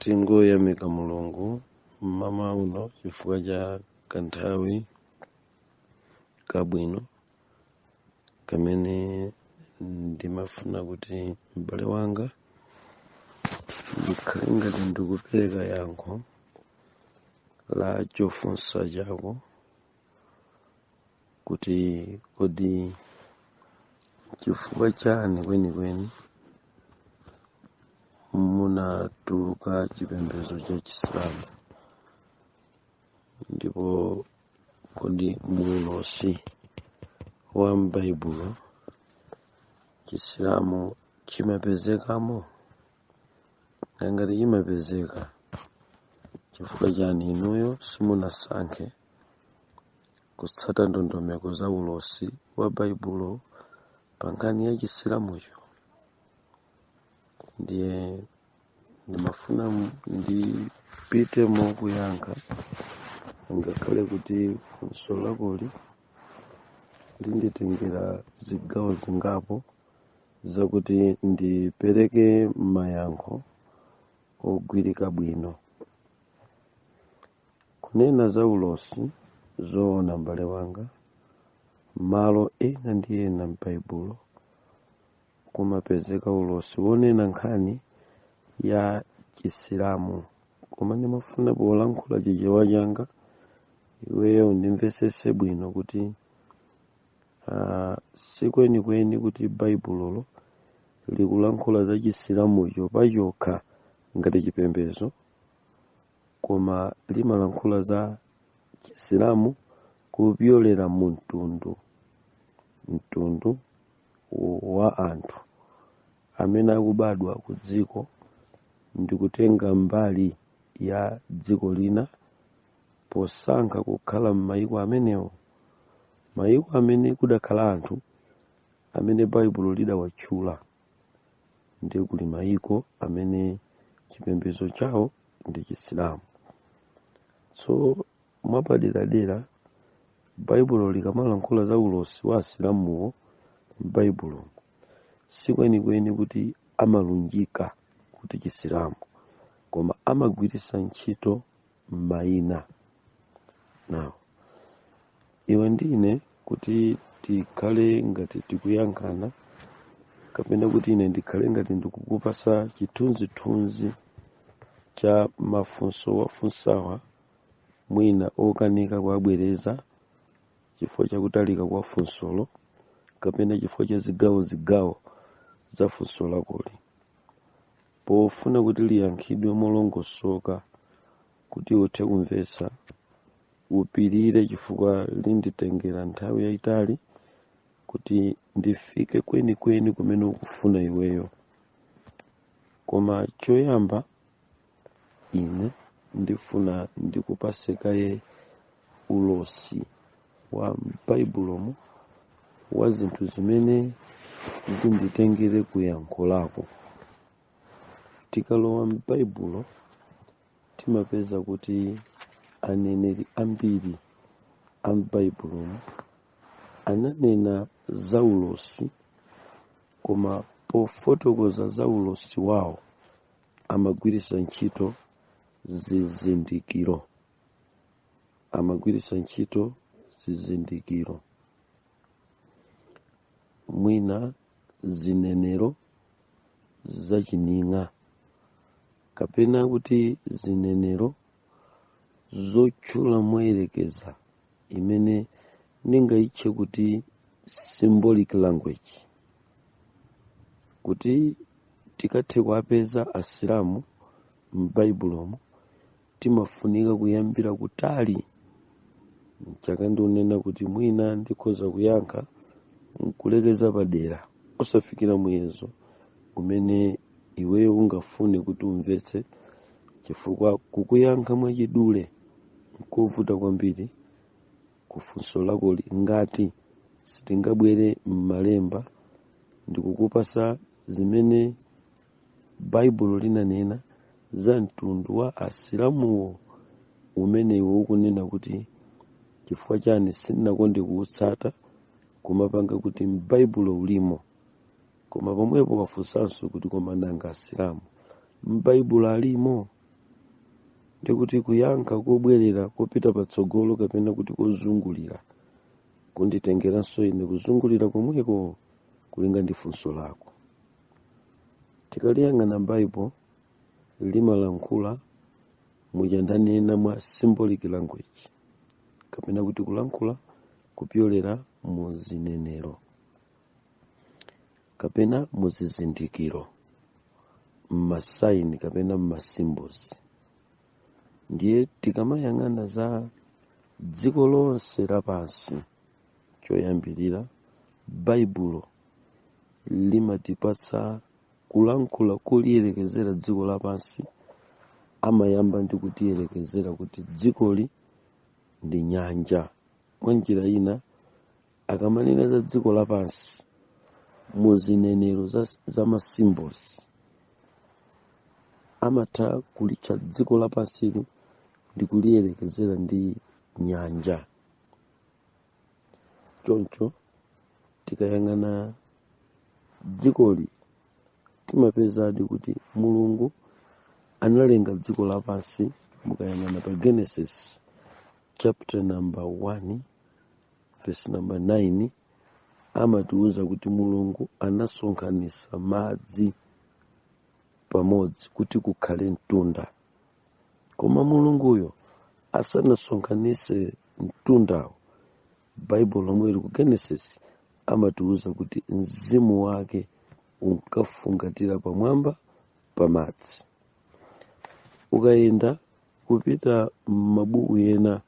Tingoyamika Mulungu mmawa uno chifukwa cha kanthawi kabwino kamene ndimafuna kuti, m'bale wanga, ndikhale ngati ndikupereka yankho la chofunsa chako kuti kodi chifukwa chani kwenikweni munatuluka chipembedzo cha Chisilamu, ndipo kodi muulosi wa m'Baibulo Chisilamu chimapezekamo? Ngati chimapezeka, chifukwa chani inuyo simunasankhe kutsata ndondomeko za ulosi wa Baibulo pa nkhani ya Chisilamucho? Ndiye ndimafuna ndipite mokuyankha, ngakhale kuti funso lakoli linditengera zigawo zingapo zakuti ndipereke mayankho ogwirika bwino. Kunena za ulosi, zoona m'bale wanga, malo ena ndi ena m'Baibulo kumapezeka ulosi wonena nkhani ya Chisilamu, koma ndimafuna polankhula Chichewa changa iweyo undimvesese bwino kuti sikwenikweni kuti Baibulolo likulankhula za Chisilamucho pachokha ngati chipembedzo, koma limalankhula za Chisilamu kupyolera mu mtundu wa anthu amene akubadwa ku dziko ndikutenga mbali ya dziko lina posankha kukhala m'mayiko amenewo, mayiko amene kudakhala anthu amene Baibulo lidawatchula. Ndiye kuli mayiko amene chipembedzo chawo ndi Chisilamu. So mwapaderadera, Baibulo likamalankhula za ulosi wa Asilamuwo m'Baibulo, sikwenikweni kuti amalunjika kuti Chisilamu, koma amagwiritsa ntchito mayina. Now, iwe ndine kuti tikhale ngati tikuyankhana, kapena kuti ine ndikhale ngati ndikukupasa chithunzithunzi cha mafunso wafunsawa, mwina okanika kuabwereza chifukwa chakutalika kwa funsolo kapena chifukwa cha zigawo za funso lakoli, pofuna kuti liyankhidwe molongosoka kuti uthe kumvetsa, upirire chifukwa linditengera nthawi yayitali kuti ndifike kwenikweni kumene ukufuna iweyo. Koma choyamba ine ndifuna ndikupase kaye ulosi wa m'Baibulomu wa zinthu zimene zinditengere ku yankho lako. Tikalowa m'Baibulo, timapeza kuti aneneri ambiri a m'Baibulomu ananena za ulosi, koma pofotokoza za ulosi wawo amagwiritsa ntchito zizindikiro, amagwiritsa ntchito zizindikiro, mwina zinenero zachining'a kapena kuti zinenero zotchula moyerekeza imene ndingayitche kuti symbolic language. Kuti tikathe kuapeza Asilamu m'Baibulomu, timafunika kuyambira kutali. Chaka ndikunena kuti mwina ndikhoza kuyankha nkulekeza padera, osafikira muyezo umene iweyo ungafune kuti umvetse, chifukwa kukuyankha mwachidule nkovuta kwambiri kufunso lakoli ngati sitingabwere m'malemba ndikukupasa zimene Baibulo linanena za mtundu wa Asilamuwo umene iwe ukunena kuti chifukwa chani sindinakonde kuwutsata, kumapanga kuti m'Baibulo ulimo. Koma pomwepo wafunsanso kuti koma nanga Asilamu m'Baibulo alimo? Ndikuti kuyankha kobwerera kopita patsogolo kapena kuti kozungulira kunditengeranso ine kuzungulira komweko kulinga ndi funso lako. Tikaliyang'ana Baibo, limalankhula muchandanena mwa symbolic language, kapena kuti kulankhula kupyolera mu zinenero kapena mu zizindikiro, mma sign kapena mma symbols. Ndiye tikamayang'ana za dziko lonse lapansi, choyambirira Baibulo limatipatsa kulankhula kuliyerekezera dziko lapansi. Amayamba ndi kutiyerekezera kuti dzikoli ndi nyanja. Mwa njira ina, akamanena za dziko lapansi mu zinenero za ma symbols, amatha kulitcha dziko lapansili ndi kuliyerekezera ndi nyanja. Choncho tikayang'ana dzikoli, timapezadi kuti Mulungu analenga dziko lapansi. Mukayang'ana pa Genesis chapter number 1 verse number 9, amatiwuza kuti Mulungu anasonkhanitsa madzi pamodzi kuti kukhale mtunda. Koma Mulunguyo asanasonkhanitse mtundawo, Baibulo lomwe ku Genesis amatiwuza kuti mzimu wake unkafungatira pamwamba pa madzi. Ukayenda kupita m'mabuku ena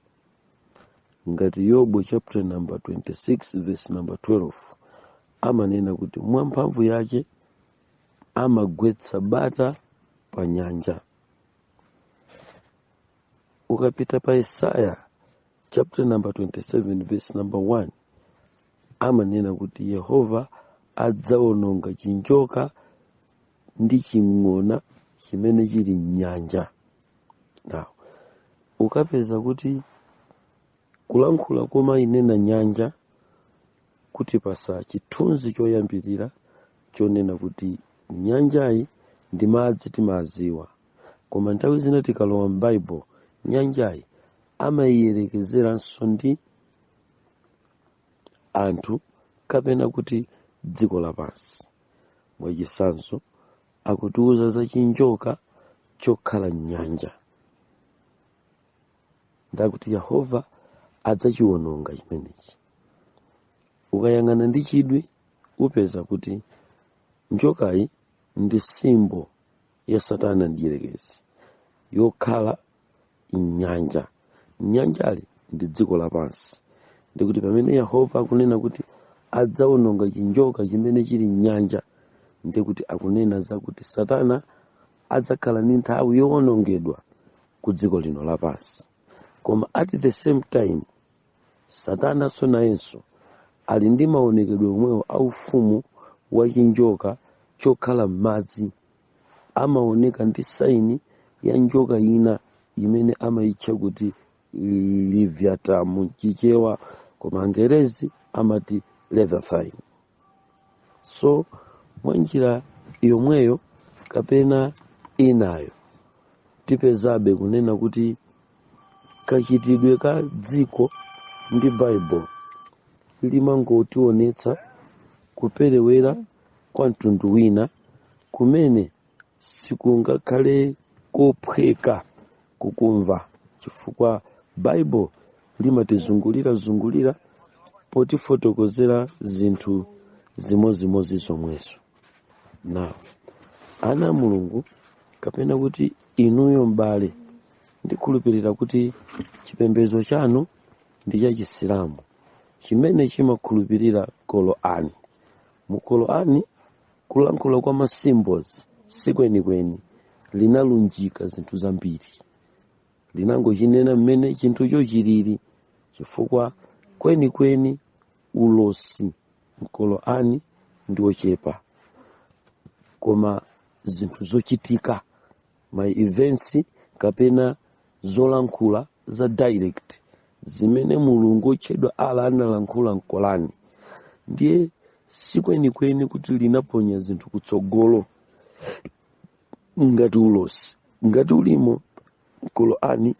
ngati Yobu chapter number 26 verse number 12, amanena kuti mwa mphamvu yake amagwetsa bata pa nyanja. Ukapita pa Isaya chapter number 27 verse number 1, amanena kuti Yehova adzawononga chinjoka ndi ching'ona chimene chili m'nyanja. Now ukapeza kuti kulankhula komayinena nyanja kuti pasa chithunzi choyambirira chonena kuti nyanjayi ndi madzi timaziwa, koma nthawi zina tikalowa m'Baibulo, nyanjayi amayiyerekezeranso ndi anthu kapena kuti dziko lapansi. Mwachitsanzo, akutiuza za chinjoka chokhala m'nyanja, ndakuti Yehova adzachiwononga chimenechi. Ukayang'ana ndi chidwi, upeza kuti njokayi ndi symbol ya Satana mdierekezi yokhala mnyanja. Nyanjali ndi dziko lapansi. Ndikuti pamene Yehova akunena kuti adzawononga chinjoka chimene chili mnyanja, ndikuti akunena zakuti Satana adzakhala ndi nthawi yowonongedwa ku dziko lino lapansi. Koma at the same time, Satananso nayenso ali ndi maonekedwe omwewo aufumu wa chinjoka chokhala m'madzi. Amaoneka ndi sign ya njoka ina imene amayitcha kuti Leviathan Chichewa, koma Angerezi amati Leviathan. So mwa njira yomweyo kapena inayo, tipezabe kunena kuti kachitidwe ka dziko ndi Baibulo limangotionetsa kuperewera kwa mtundu wina kumene sikungakhale kophweka kukumva, chifukwa Baibulo limatizungulira-zungulira potifotokozera zinthu zimozimozi zomwezo. Now, ana a Mulungu, kapena kuti inuyo m'bale, ndikhulupirira kuti chipembedzo chanu ndi cha Chisilamu chimene chimakhulupirira Korani. Mu Korani, kulankhula kwa ma symbols sikwenikweni linalunjika zinthu zambiri, linangochinena mmene chinthucho chilili, chifukwa kwenikweni ulosi mKorani ndi ochepa, koma zinthu zochitika, ma events kapena zolankhula za direct zimene Mulungu otchedwa Allah analankhula mKorani, ndiye sikwenikweni kuti linaponya zinthu kutsogolo ngati ulosi. Ngati ulimo, Qur'ani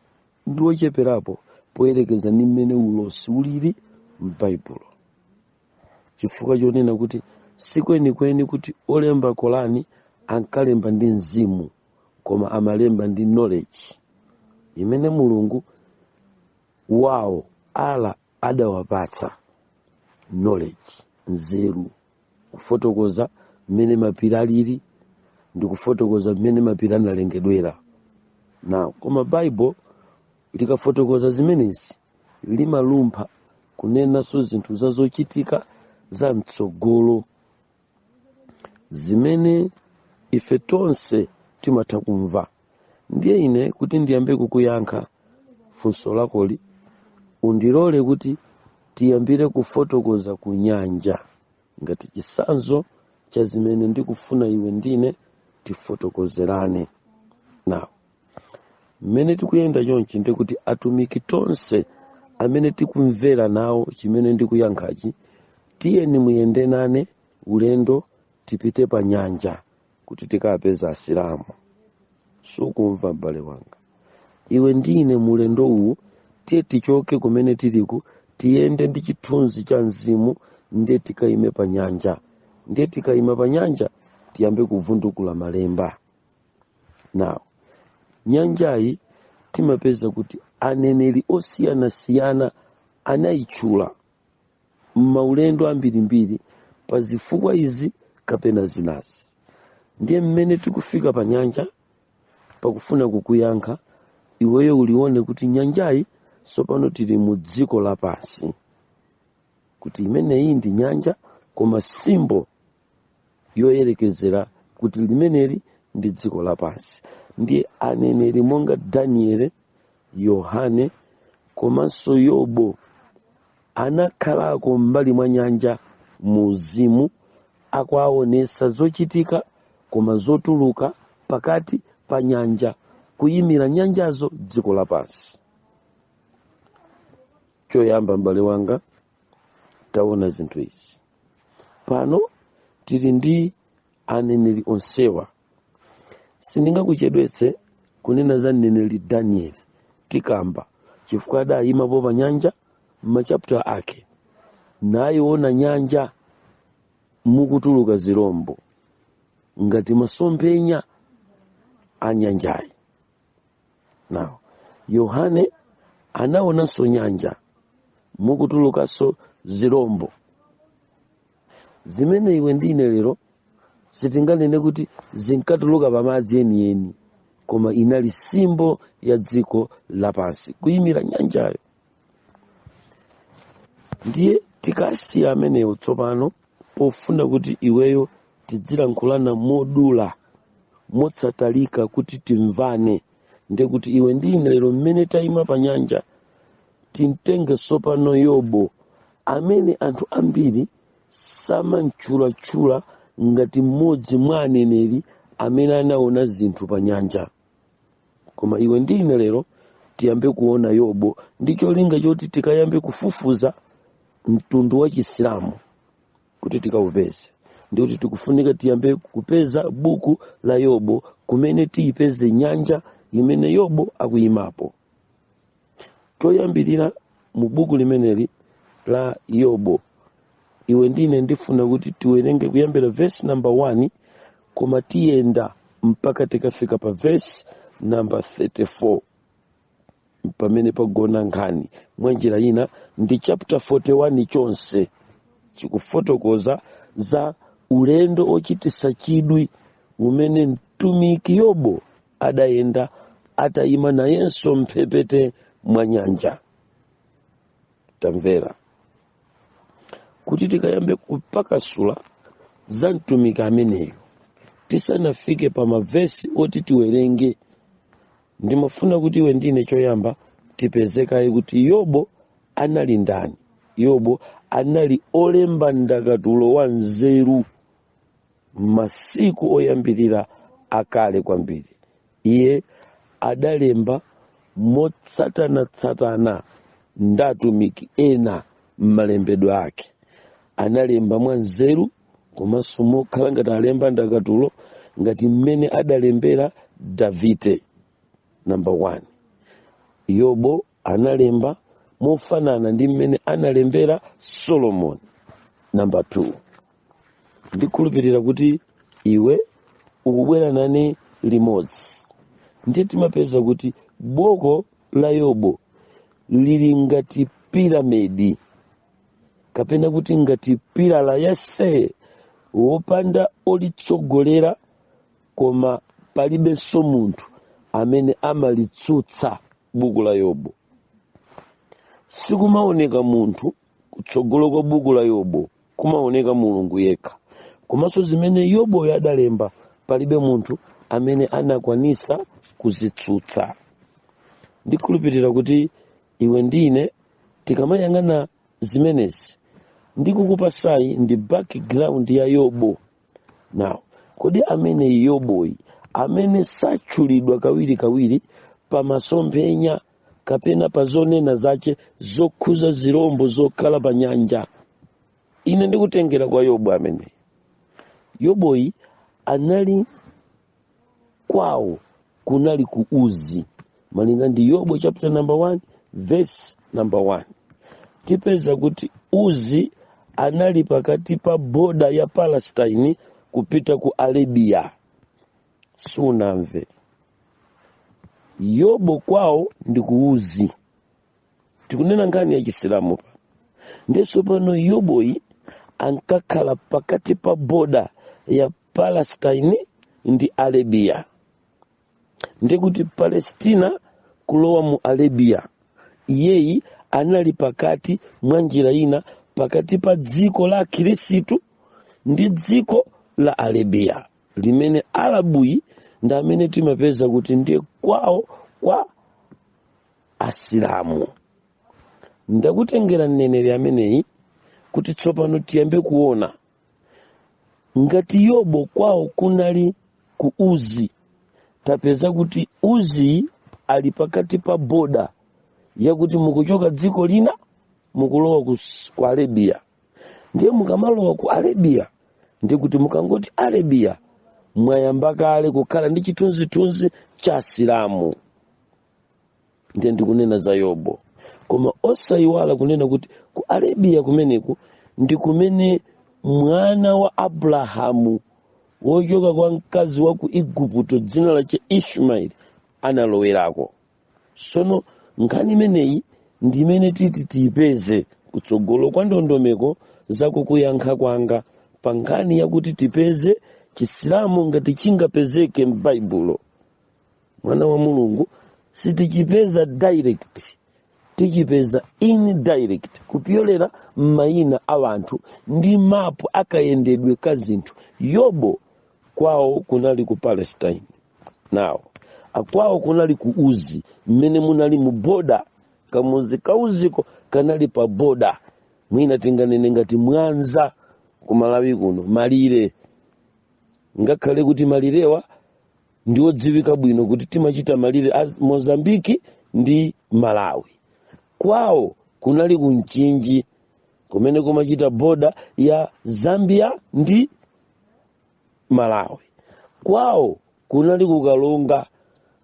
ndi wocheperapo poyerekeza ndi mmene ulosi ulili m'Baibulo, chifukwa chonena kuti sikwenikweni kuti olemba Korani ankalemba ndi mzimu, koma amalemba ndi knowledge imene Mulungu wawo Allah adawapatsa, knowledge, nzeru, kufotokoza mmene mapiri alili ndi kufotokoza mmene mapiri analengedwera. Now, koma Bible likafotokoza zimenezi limalumpha kunenanso zinthu za zochitika za mtsogolo zimene ife tonse timatha kumva. Ndiye ine kuti ndiyambe kukuyankha funso lakoli, undilole kuti tiyambire kufotokoza ku nyanja ngati chitsanzo cha zimene ndikufuna iwe ndine tifotokozerane. Now, mmene tikuyenda chonchi, ndikuti atumiki tonse amene tikumvera nawo chimene ndikuyankhachi, tiyeni muyende nane ulendo, tipite pa nyanja kuti tikapeza Asilamu. Sukumva, m'bale wanga? Iwe ndine mulendo uwu, tiye tichoke kumene tiliku, tiyende ndi chithunzi cha mzimu, ndiye tikayime pa nyanja. Ndiye tikayima pa nyanja tiyambe kuvundukula malemba. Now, nyanjayi timapeza kuti aneneri osiyanasiyana anayitchula m'maulendo ambirimbiri pa zifukwa izi kapena zinazi. Ndiye mmene tikufika pa nyanja pakufuna kukuyankha iweyo, ulione kuti nyanjayi tsopano tili mu dziko lapansi, kuti imeneyi ndi nyanja, koma symbol yoyerekezera kuti limeneli ndi dziko lapansi. Ndiye aneneri monga Daniele, Yohane komanso Yobo anakhalako m'mbali mwa nyanja muzimu, akuaonesa zochitika koma zotuluka pakati pa nyanja, kuyimira nyanjazo dziko lapansi. Choyamba, m'bale wanga, taona zinthu izi. Pano tili ndi aneneri onsewa. Sindingakuchedwetse kunena za mneneri Danieli, tikamba, chifukwa adayimapo pa nyanja m'ma chapter ake, nayiona nyanja mukutuluka zirombo ngati masomphenya a nyanjayi. Now, Yohane anaonanso nyanja mukutulukanso zirombo zimene iwe ndine lero sitinganene kuti zinkatuluka pamadzi enieni, koma inali symbol ya dziko lapansi, kuyimira nyanjayo. Ndiye tikasiya amenewo tsopano, pofuna kuti iweyo tidzilankhulana modula, motsatalika, kuti timvane. Ndiye kuti iwe ndine lero mmene tayima pa nyanja, timtenge tsopano Yobo, amene anthu ambiri samamtchulatchula ngati mmodzi mwa aneneri amene anaona zinthu pa nyanja. Koma iwe ndine lero tiyambe kuona Yobo ndi cholinga choti tikayambe kufufuza mtundu wa Chisilamu kuti tikawupeze. Ndikuti tikufunika tiyambe kupeza buku la Yobo, kumene tiyipeze nyanja imene Yobo akuyimapo. Choyambirira, mu buku limeneli la Yobo, iwe ndine ndifuna kuti tiwerenge kuyambira verse number 1, koma tiyenda mpaka tikafika pa verse number 34, pamene pagona nkhani. Mwa njira ina, ndi chapter 41 chonse chikufotokoza za ulendo ochititsa chidwi umene mtumiki Yobo adayenda atayima nayenso mphepete mwa nyanja. Tamvera, kuti tikayambe kupakasula za mtumiki ameneyo, tisanafike pa mavesi oti tiwerenge, ndimafuna kuti iwe ndine choyamba tipezekaye kuti Yobo anali ndani. Yobo anali olemba ndakatulo wa nzeru masiku oyambirira akale kwambiri. Iye adalemba motsatanatsatana ndi atumiki ena. M'malembedwe ake analemba mwa nzeru komanso mokhala ngati alemba ndakatulo, ngati mmene adalembera Davide. Number one. Yobo analemba mofanana ndi mmene analembera Solomoni. Namba 2, ndikhulupirira kuti iwe ukubwera nane limodzi. Ndiye timapeza kuti boko la Yobo lili ngati piramidi, kapena kuti ngati pilala yase wopanda olitsogolera, koma palibenso munthu amene amalitsutsa buku la Yobo. Sikumaoneka munthu kutsogolo kwa buku la Yobo, kumaoneka Mulungu yekha. Komanso zimene Yoboyo adalemba, palibe munthu amene anakwanisa kuzitsutsa. Ndikhulupirira kuti iwe ndine tikamayang'ana zimenezi, ndikukupasayi ndi background ya Yobo. Now, kodi amene Yoboyi, amene satchulidwa kawirikawiri pa masomphenya kapena pa zonena zace zokhuza zirombo zokhala pa nyanja, ine ndikutengera kwa Yobo amene Yoboyi anali kwawo kunali ku Uzi. Malinga ndi Yobo chapter number 1 verse number 1, tipeza kuti Uzi anali pakati pa border ya Palestine kupita ku Arabia. Sunamve? Yobo kwawo ndi ku Uzi. Tikunena nkhani ya Chisilamu pa. Ndiso pano Yoboyi ankakhala pakati pa border ya Palestine ndi Arabia, ndikuti Palestina kulowa mu Arabia. Iyeyi anali pakati, mwa njira ina pakati pa dziko la Khristu ndi dziko la Arabia, limene Arabuyi ndi amene timapeza kuti ndiye kwawo kwa Asilamu. Ndakutengera mneneri ameneyi kuti tsopano tiyambe kuona ngati Yobo kwawo kunali ku Uzi. Tapeza kuti Uzi ali pakati pa border yakuti mukuchoka dziko lina mukulowa ku Arabia. Ndiye mukamalowa ku Arabia, ndikuti mukangoti Arabia, mwayamba kale kukhala ndi chithunzithunzi cha Asilamu. Ndiye ndikunena za Yobo, koma osayiwala kunena kuti ku Arabia kumeneku ndi kumene mwana wa Abrahamu wochoka kwa mkazi wa ku Igupto dzina lache Ishmaeli analowerako. Sono nkhani imeneyi ndi imene titi tiyipeze kutsogolo kwa ndondomeko zakukuyankha kwanga pa nkhani yakuti tipeze Chisilamu ngati chingapezeke m'Baibulo. Mwana wa Mulungu, sitichipeza direct, tichipeza indirect kupyolera m'mayina a anthu ndi mapu akayendedwe ka zinthu. Yobo kwawo kunali ku Palestine, now akwawo kunali ku Uzi, mmene munali mu border. Kamuzi kauziko kanali pa border, mwina tinganene ngati Mwanza ku Malawi kuno, malire. Ngakhale kuti malirewa ndiodziwika bwino kuti timachita malire a Mozambiki ndi Malawi, kwawo kunali ku Mchinji, kumene kumachita border ya Zambia ndi Malawi. Kwawo kunali kukalonga,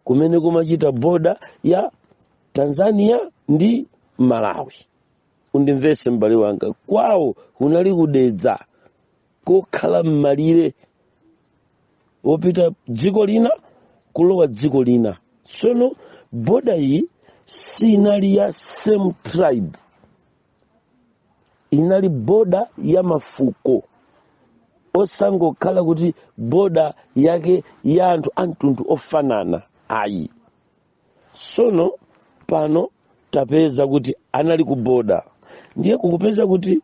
kumene kumachita border ya Tanzania ndi Malawi. Undimvese m'bale wanga, kwawo kunali kudedza, kokhala m'malire wopita dziko lina kulowa dziko lina. Sono border iyi sinali ya same tribe, inali border ya mafuko, osangokhala kuti border yake ya anthu a mtundu ofanana, ayi. Sono pano tapeza kuti anali ku border. Ndiye kukupeza kuti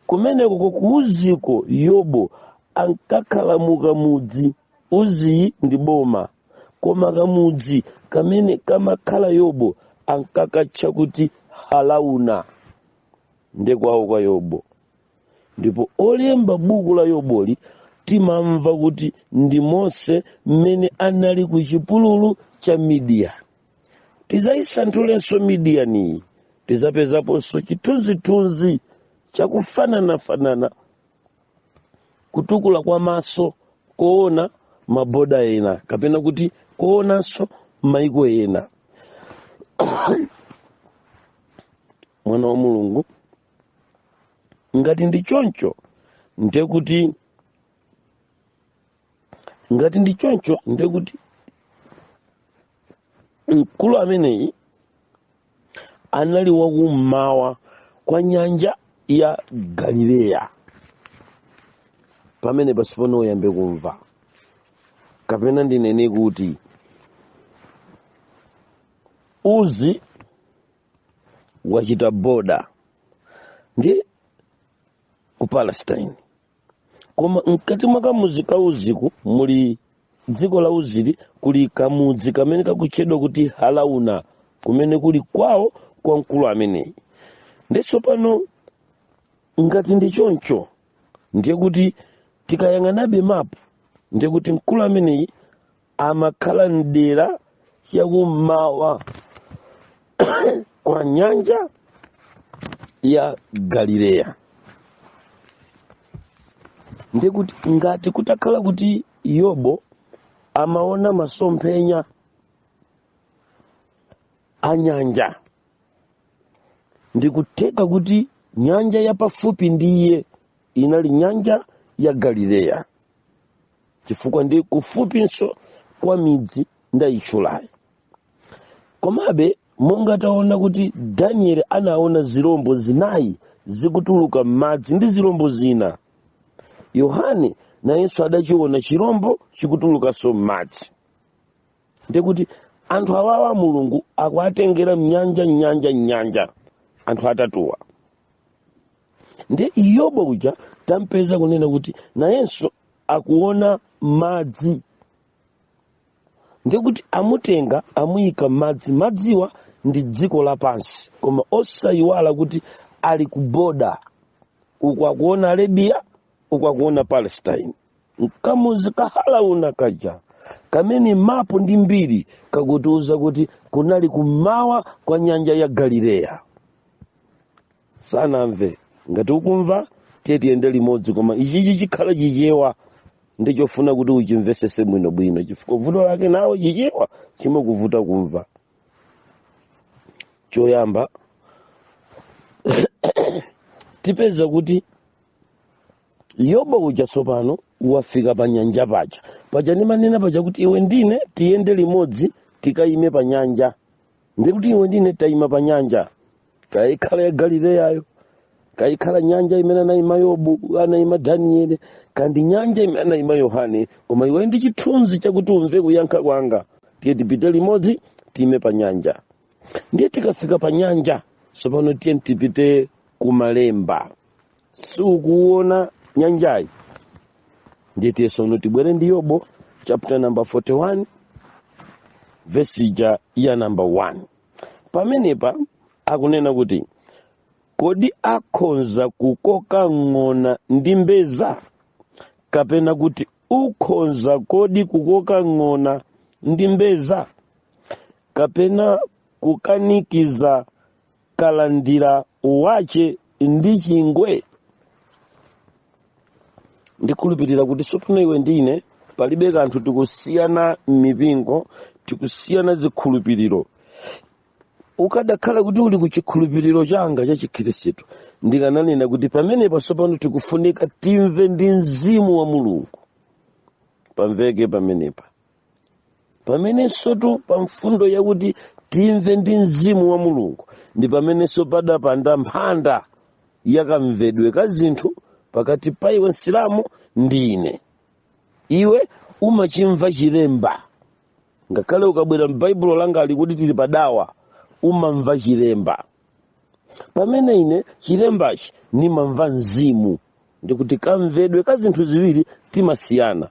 kumeneko kuuziko Yobo ankakhala mukamudzi. Uziyi ndi boma, koma kamudzi kamene kamakhala Yobo ankakatcha kuti Halauna, ndiye kwawo kwa Yobo. Ndipo olemba buku la Yoboli timamva kuti ndi Mose mmene anali ku chipululu cha Midiyani. Tidzayisanthulenso Midiyaniyi, tidzapezaponso chithunzithunzi chakufananafanana, kutukula kwa maso kuona ma border ena, kapena kuti kuonanso maiko ena. Mwana wa Mulungu, ngati ndi choncho, ndekuti ngati ndi choncho, ndekuti mkulu ameneyi anali wakummawa kwa nyanja ya Galileya. Pamene pasipano uyambe kumva, kapena ndinene kuti Uzi wachita border ndi ku Palestine, koma mkati mwa kamuzi ka Uziku muli dziko la Uzili, kuli kamudzi kamene kakutchedwa kuti Halauna, kumene kuli kwawo kwa mkulu ameneyi. Ndi tsopano ngati ndi choncho, ndiye kuti tikayang'anabe mapu, ndiye kuti mkulu ameneyi amakhala mdera yakummawa kwa nyanja ya Galileya. Ndiye kuti ngati kutakhala kuti Yobo amaona masomphenya a nyanja, ndikutheka kuti nyanja yapafupi ndi iye inali nyanja ya Galileya, chifukwa ndi kufupinso kwa midzi ndayitchulayi. Komabe monga taona kuti Daniel anaona zirombo zinayi zikutuluka m'madzi ndi zirombo zina, Yohane nayenso adachiona chirombo chikutulukanso m'madzi. Ndikuti anthu awawa Mulungu akuatengera mnyanja, mnyanja, mnyanja, anthu atatuwa. Ndi Yobo uja tampeza kunena kuti nayenso akuona madzi, ndikuti amutenga amuyika madzi. Madziwa ndi dziko lapansi, koma osayiwala kuti ali ku border. Uku akuona Arabia, uku akuona Palestine, mkamuzi kahalauna kaja kamene mapu ndi mbiri kakutiuza kuti kunali kummawa kwa nyanja ya Galileya. Sanamve. Ngati ukumva, tiye tiyende limodzi, koma ichichi chikhala Chichewa, ndichofuna kuti uchimvesese bwinobwino, chifukwa vuto lake nawo Chichewa chimakuvuta kumva. Choyamba tipeza kuti Yobo uja tsopano wafika pa nyanja paja. Paja ndimanena paja kuti iwe ndine tiyende limodzi, tikayime pa nyanja. Ndikuti iwe ndine tayima pa nyanja, kayikhala ya Galileyayo, kayikhala nyanja imene anayima Yobu, anayima Daniele, kandi nyanja imene anayima Yohane. Koma iwe ndi chithunzi chakuti umve kuyankha kwanga, tiye tipite limodzi, tiyime pa nyanja. Ndiye tikafika pa nyanja tsopano, tiye tipite kumalemba. Sikuona nyanjayi? Ndiye tiye tsono tibwere ndi Yobo chapter number 41, verse ija ya number 1. Pamenepa akunena kuti, "Kodi akhonza kukoka ng'ona ndi mbeza? Kapena kuti ukhonza kodi kukoka ng'ona ndi mbeza, kapena kukanikiza kalandira wache ndi chingwe?" Ndikhulupirira kuti tsopano iwe ndine palibe kanthu tikusiyana m'mipingo, tikusiyana zikhulupiriro. Ukadakhala kuti uli ku chikhulupiriro changa cha Chikhristu, ndikananena kuti pamenepo tsopano tikufunika timve ndi mzimu wa Mulungu. Pamveke pamenepa. Pamenensotu pa mfundo yakuti timve ndi mzimu wa Mulungu, ndi pamenenso padapanda mphanda yakamvedwe ka zinthu pakati pa iwe Msilamu ndi ine. Iwe umachimva chilemba, ngakhale ukabwera m'Baibulo langa ali kuti tili padawa, umamva chilemba, pamene ine chilembachi nimamva mzimu. Ndikuti kamvedwe ka zinthu ziwiri timasiyana.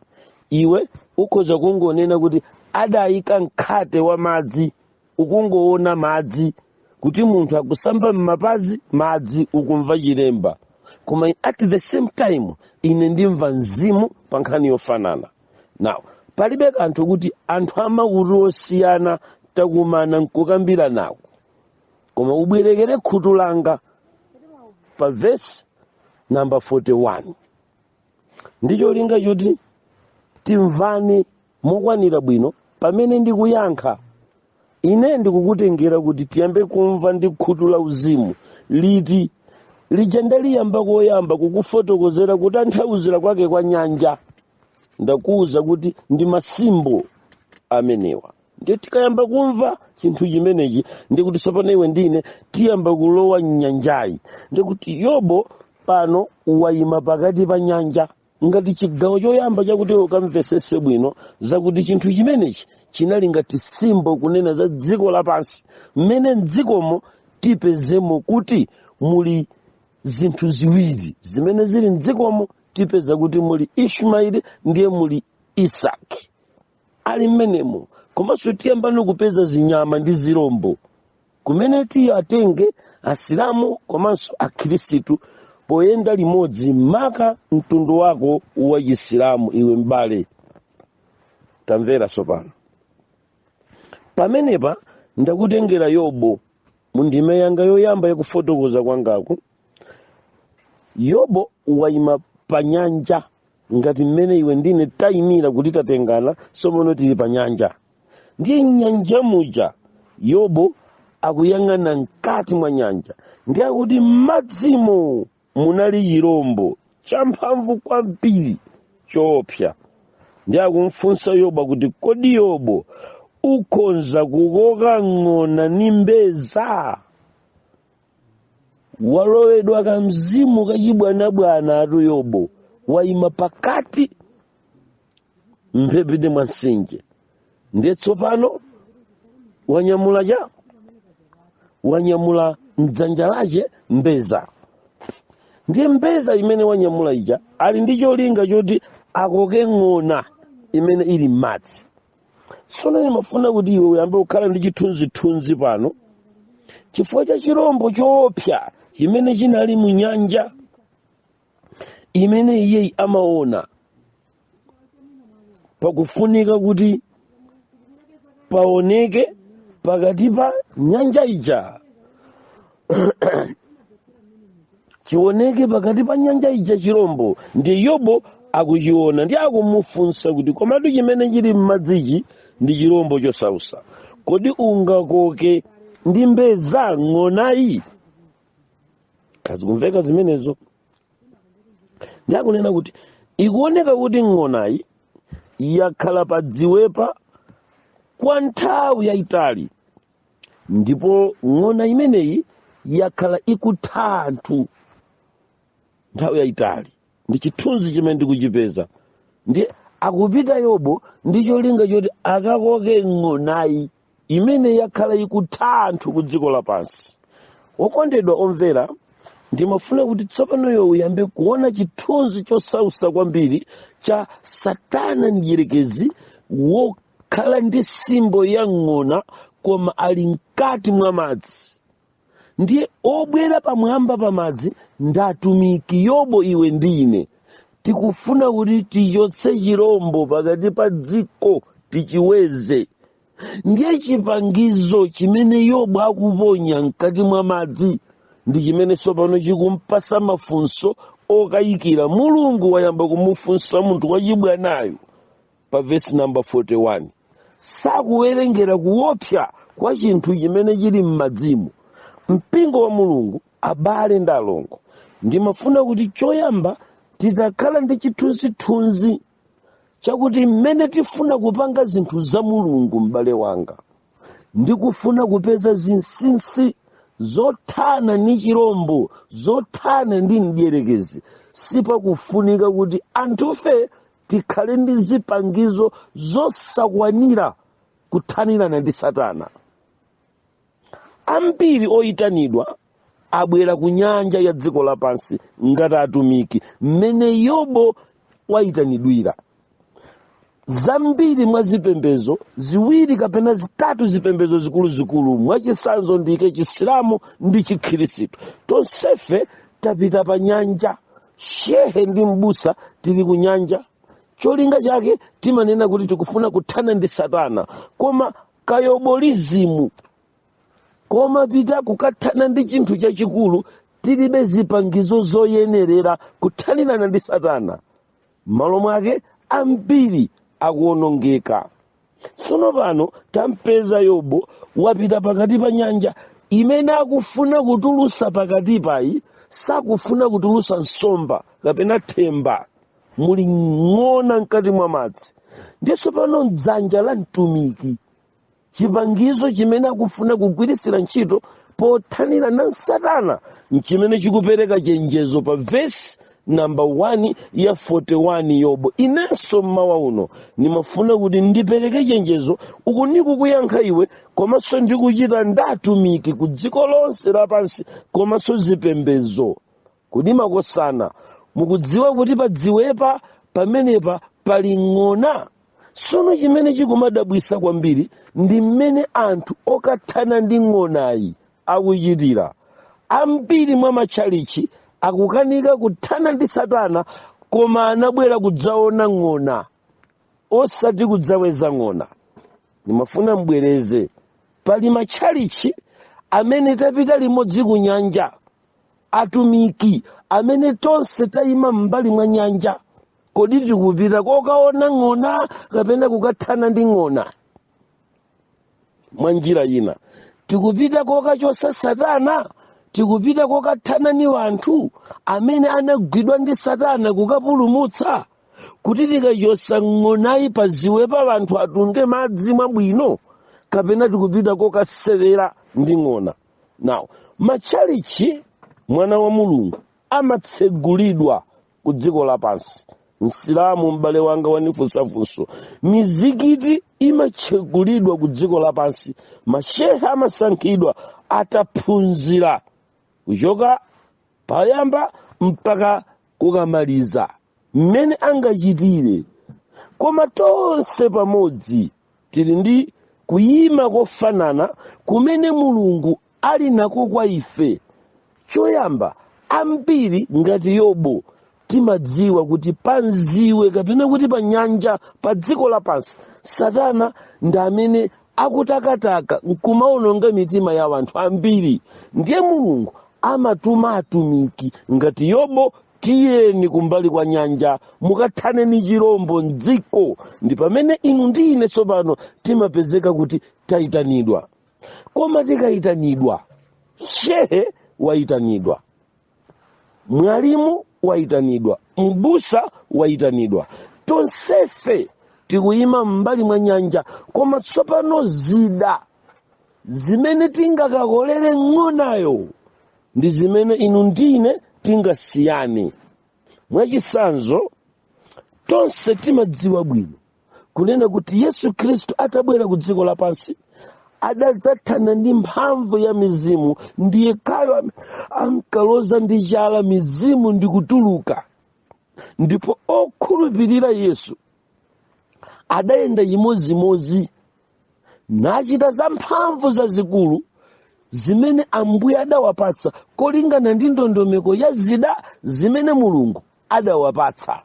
Iwe ukhoza kungonena kuti adayika mkhate wa madzi, ukungoona madzi, kuti munthu akusamba m'mapazi madzi, ukumva chilemba, koma at the same time ine ndimva mzimu pa nkhani yofanana. Now palibe kanthu kuti anthu amakutu osiyana takumana nkukambira nako, koma ubwerekere khutu langa pa verse number 41, ndicho linga choti timvane mokwanira bwino pamene ndikuyankha. Ine ndikukutengera kuti tiyambe kumva ndi khutu la uzimu liti lija ndaliyamba koyamba kukufotokozera kutanthauzira kwake kwa nyanja. Ndakuwuza kuti ndi masimbo amenewa. Ndiye tikayamba kumva chinthu chimenechi, ndikuti tsopano iwe ndine tiyamba kulowa mnyanjayi. Ndikuti Yobo pano wayima pakati pa nyanja, ngati chigawo choyamba chakuti ukamvesese bwino zakuti chinthu chimenechi chinali ngati simbo kunena za dziko lapansi, mmene mdzikomo tipezemo kuti muli zinthu ziwiri zimene zili mdzikomo. Tipeza kuti muli Ishmaeli ndiye muli Isaki ali mmenemo, komanso tiyambano kupeza zinyama ndi zirombo kumene tiyatenge Asilamu komanso Akhirisitu poyenda limodzi, maka mtundu wako wa Chisilamu. Iwe m'bale, tamvera tsopano. Pamenepa ndakutengera Yobo mu ndime yanga yoyamba yakufotokoza kwangaku. Yobo wayima pa nyanja ngati mmene iwe ndine tayimira kuti tatengana, tsopano tili pa nyanja. Ndiye nyanja muja Yobo akuyang'ana mkati mwa nyanja, ndiye akuti m'madzimo munali chirombo champhamvu kwambiri choopsa. Ndiye akumfunsa Yobo kuti, kodi Yobo, ukhonza kukoka ng'ona ni mbeza? Walowedwa kamzimu kachibwanabwana atu. Yobo wayima pakati mphepete mwa mtsinje, ndiye tsopano wanyamula cha wanyamula mdzanja lache mbeza. Ndiye mbeza imene wanyamula ija ali ndi cholinga choti akoke ng'ona imene ili m'madzi. Tsono ndimafuna kuti iwe uyambe kukhala ndi chithunzithunzi pano chifukwa cha chirombo choopsa chimene chinali mu nyanja imene iyeyi amaona. Pakufunika kuti paoneke pakati pa nyanja ija, chioneke pakati pa nyanja ija chirombo. Ndiye Yobo akuchiona, ndi akumufunsa kuti, komatu chimene chili m'madzichi ndi chirombo chosausa, kodi ungakoke ndi mbeza ng'onayi? Kazikumveka zimenezo? Ndi akunena kuti ikuoneka kuti ng'onayi yakhala pa dziwepa kwa nthawi yayitali, ndipo ng'ona imeneyi yakhala ikutha anthu nthawi yayitali. Ndi chithunzi chimene ndikuchipeza. Ndi akupita Yobo ndi cholinga choti akakoke ng'onayi imene yakhala ikutha anthu ku dziko lapansi. Wokondedwa omvera, ndimafuna kuti tsopanoyo uyambe kuona chithunzi chosausa kwambiri cha Satana mdierekezi wokhala ndi simbo ya ng'ona, koma ali mkati mwa madzi. Ndiye obwera pamwamba pa madzi ndi atumiki Yobo, iwe ndi ine. Tikufuna kuti tichotse chirombo pakati pa dziko, tichiweze. Ndiye chipangizo chimene Yobu akuponya mkati mwa madzi ndi chimene tsopano chikumpasa mafunso okayikira. Mulungu wayamba kumufunsa munthu wachibwanayo pa vesi namba 41. Sakuwerengera kuopsa kwa chinthu chimene chili m'madzimo. Mpingo wa Mulungu, abale ndi alongo, ndimafuna kuti choyamba titakhala ndi chithunzithunzi chakuti mmene tifuna kupanga zinthu za Mulungu, m'bale wanga, ndikufuna kupeza zinsinsi zothana ndi chirombo, zothana ndi mdierekezi, sipakufunika kuti anthufe tikhale ndi zipangizo zosakwanira kuthanirana ndi Satana. Ambiri oyitanidwa abwera ku nyanja ya dziko lapansi ngati atumiki mmene Yobo wayitanidwira. Zambiri mwa zipembezo ziwiri kapena zitatu, zipembezo zikuluzikulu, mwachisanzo ndike Chisilamu ndi Chikhirisitu, tonsefe tapita pa nyanja. Shehe ndi mbusa tili ku nyanja. Cholinga chake timanena kuti tikufuna kuthana ndi Satana, koma kayobolizimu komapita kukathana ndi chinthu chachikulu, tilibe zipangizo zoyenerera kuthanirana ndi Satana. M'malo mwake ambiri akuwonongeka. Tsono pano tampeza Yobo Wapita pakati pa nyanja imene akufuna kutulusa pakati payi. Sakufuna kutulusa nsomba kapena themba, muli ng'ona mkati mwa madzi. Ndiso pano mdzanja la mtumiki, chipangizo chimene akufuna kugwirisira ntchito pothanira na Satana nchimene chikupereka chenjezo pa vesi namba 1 ya 41 Yobo. Inenso mmawa uno nimafuna kuti ndipereke chenjezo uku ndikukuyankha iwe, komanso ndikuchita ndatumiki ku dziko lonse lapansi komanso zipembedzo, kuti makosana, mukudziwa kuti padziwepa pamenepa pali ng'ona. Tsono chimene chikumadabwisa kwambiri ndi mmene anthu okathana ndi ng'onayi akuchitira. Ambiri mwa matchalichi akukanika kuthana ndi Satana, koma anabwera kudzaona ng'ona, osati kudzaweza ng'ona. Ndimafuna mbwereze: pali matchalichi amene tapita limodzi ku nyanja, atumiki amene tonse tayima m'mbali mwa nyanja. Kodi tikupita kokaona ng'ona kapena kukathana ndi ng'ona? Mwa njira ina, tikupita kokachosa Satana, tikupita kokathana ni wanthu amene anagwidwa ndi Satana, kukapulumutsa, kuti tikachosa ng'onayi paziwe pa wanthu atunge madzi mwabwino, kapena tikupita kokasewera ndi ng'ona? Now, matchalichi, mwana wa Mulungu, amatsegulidwa ku dziko lapansi. Msilamu m'bale wanga wanifunsafunso, mizikiti imatsegulidwa ku dziko lapansi. Mashehe amasankhidwa ataphunzira kuchoka payamba mpaka kukamaliza mmene angachitire. Koma tonse pamodzi tili ndi kuyima kofanana kumene Mulungu ali nako kwa ife. Choyamba, ambiri ngati Yobo timadziwa kuti panziwe kapena kuti pa nyanja, pa dziko lapansi, Satana ndi amene akutakataka nkumaononga mitima ya anthu ambiri. Ndiye Mulungu amatuma atumiki ngati Yobo: "Tiyeni kumbali kwa nyanja, mukathane ni chirombo mdziko." Ndi pamene inu ndi ine tsopano timapezeka kuti tayitanidwa. Koma tikayitanidwa, shehe wayitanidwa, mwalimu wayitanidwa, mbusa wayitanidwa, tonsefe tikuyima m'mbali mwa nyanja. Koma tsopano zida zimene tingakakolere ng'onayo ndi zimene inu ndine tingasiyane. Mwachisanzo, tonse timadziwa bwino kunena kuti Yesu Khristu atabwera ku dziko lapansi adadzathana ndi mphamvu ya mizimu. Ndiye kayo ankaloza ndi chala, mizimu ndi kutuluka. Ndipo okhulupirira Yesu adayenda chimodzimodzi nachita za mphamvu zazikulu zimene Ambuye adawapatsa kolingana ndi ndondomeko ya zida zimene Mulungu adawapatsa,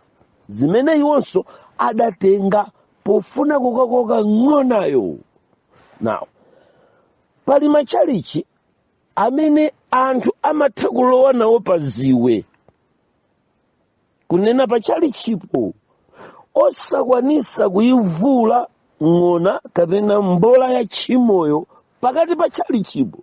zimene iwonso adatenga pofuna kukakoka ng'onayo. Now, pali matchalichi amene anthu amatha kulowa nawo pa ziwe, kunena pa tchalichipo osakwanisa kuyivula ng'ona kapena mbola ya tchimoyo pakati pa tchalichipo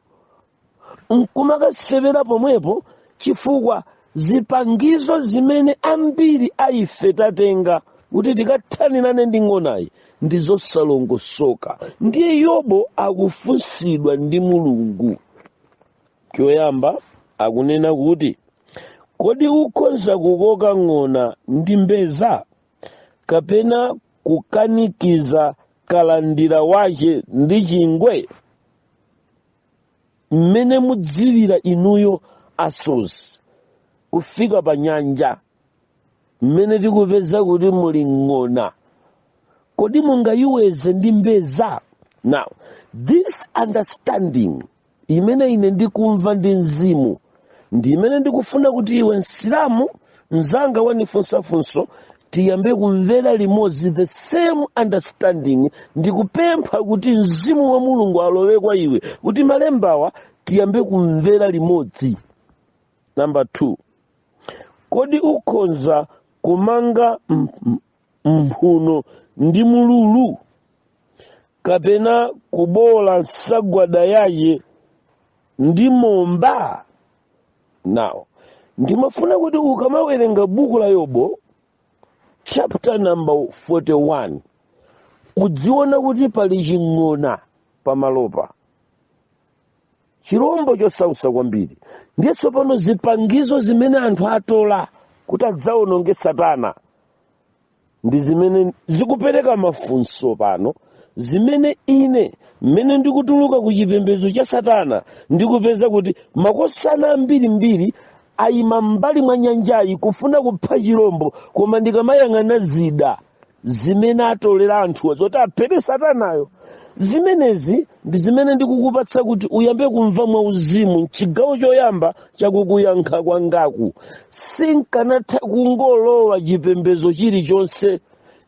nkumakasewera pomwepo, chifukwa zipangizo zimene ambiri a ife tatenga kuti tikathanirane ndi ng'onayi ndi zosalongosoka. Ndiye Yobo akufunsidwa ndi Mulungu. Choyamba akunena kuti, "Kodi ukhoza kukoka ng'ona ndi mbeza, kapena kukanikiza kalandira wace ndi chingwe?" Mmene mudziwira inuyo asozi, kufika pa nyanja mmene tikupeza kuti muli ng'ona, kodi mungayiweze ndi mbeza? Now, this understanding imene ine ndikumva ndi mzimu ndi imene ndikufuna kuti iwe Msilamu mzanga wanifunsafunso tiyambe kumvera limodzi the same understanding. Ndikupempha kuti mzimu wa Mulungu alowe kwa iwe kuti malembawa tiyambe kumvera limodzi. Number 2, "Kodi ukhonza kumanga mphuno ndi mululu, Kapena kubola nsagwada yace ndi momba? Now ndimafuna kuti ukamawerenga buku la Yobo chapter number 41, udziona kuti pali ching'ona pamalopa, chirombo chosausa kwambiri. Ndiye tsopano zipangizo zimene anthu atola kuti adzaononge Satana ndi zimene zikupereka mafunso pano, zimene ine mmene ndikutuluka ku chipembedzo cha Satana ndikupeza kuti makosana ambirimbiri ayima m'mbali mwa nyanjayi kufuna kupha chirombo, koma ndikamayang'ana zida zimene atolera anthuwa zoti aphere Satanayo, zimenezi ndi zimene ndikukupatsa kuti uyambe kumva mwauzimu. Mchigawo choyamba chakukuyankha kwangaku, sinkanatha kungolowa chipembedzo chilichonse.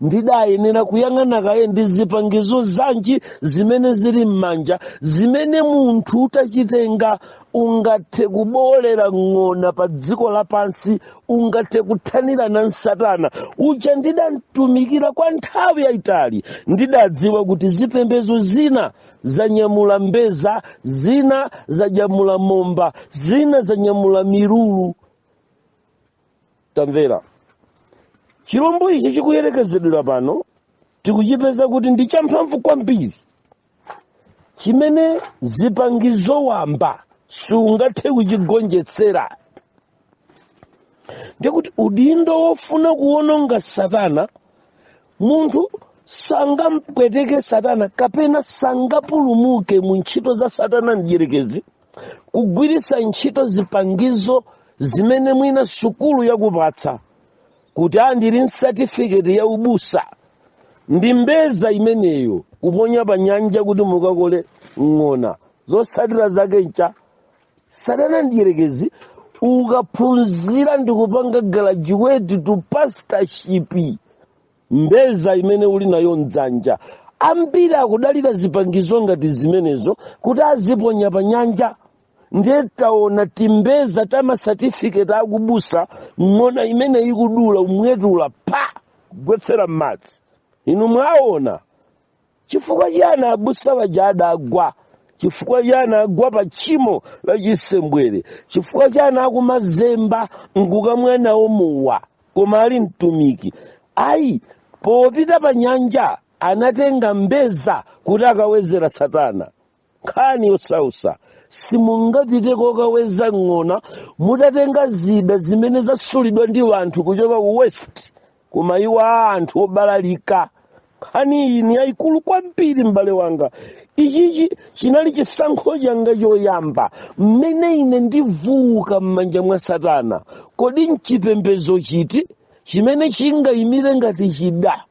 Ndidayenera kuyang'ana kaye ndi zipangizo zanji zimene zili m'manja, zimene munthu utachitenga ungathe kubolera ng'ona pa dziko lapansi, ungathe kuthanira na Satana uja ndidamtumikira kwa nthawi yayitali. Ndidadziwa kuti zipembedzo zina zanyamula mbeza, zina zanyamula momba, zina zanyamula milulu. Tamvera, chirombo ichi chikuyerekezedwera pano tikuchipeza kuti ndi champhamvu kwambiri, chimene zipangizo wamba sungathe kuchigonjetsera. Ndikuti udindo wofuna kuwononga Satana, munthu sangampweteke Satana kapena sangapulumuke mu ntchito za Satana mdierekezi kugwiritsa ntchito zipangizo zimene mwina sukulu yakupatsa kuti andili certificate ya ubusa, ndi mbeza imeneyo kuponya pa nyanja kuti mukakole ng'ona. Zotsatira zake ncha Satana mdierekezi. Ukaphunzira ndi kupanga graduate to pastorship, mbeza imene uli nayo mdzanja, ambiri akudalira zipangizo ngati zimenezo kuti aziponya pa nyanja. Ndiye taona timbeza ta masatifiketi akubusa, ng'ona imene ikudula umwetula pa kugwetsera m'madzi. Inu mwaona chifukwa chiyani abusa waja adagwa? Chifukwa chiyani agwa pa tchimo la chisembwere? Chifukwa chiyani akumazemba nkukamwa nawo mowa koma ali mtumiki? Ayi, popita pa nyanja anatenga mbeza kuti akawezera Satana. Nkhani yosausa. Simungapite kokaweza ng'ona mutatenga zida zimene zasulidwa ndi anthu kuchoka ku West, koma iwo a anthu obalalika. Nkhani iyi ni yayikulu kwambiri, m'bale wanga. Ichichi chinali chisankho changa choyamba mmene ine ndivuuka m'manja mwa Satana. Kodi mchipembedzo chiti chimene chingayimire ngati chida?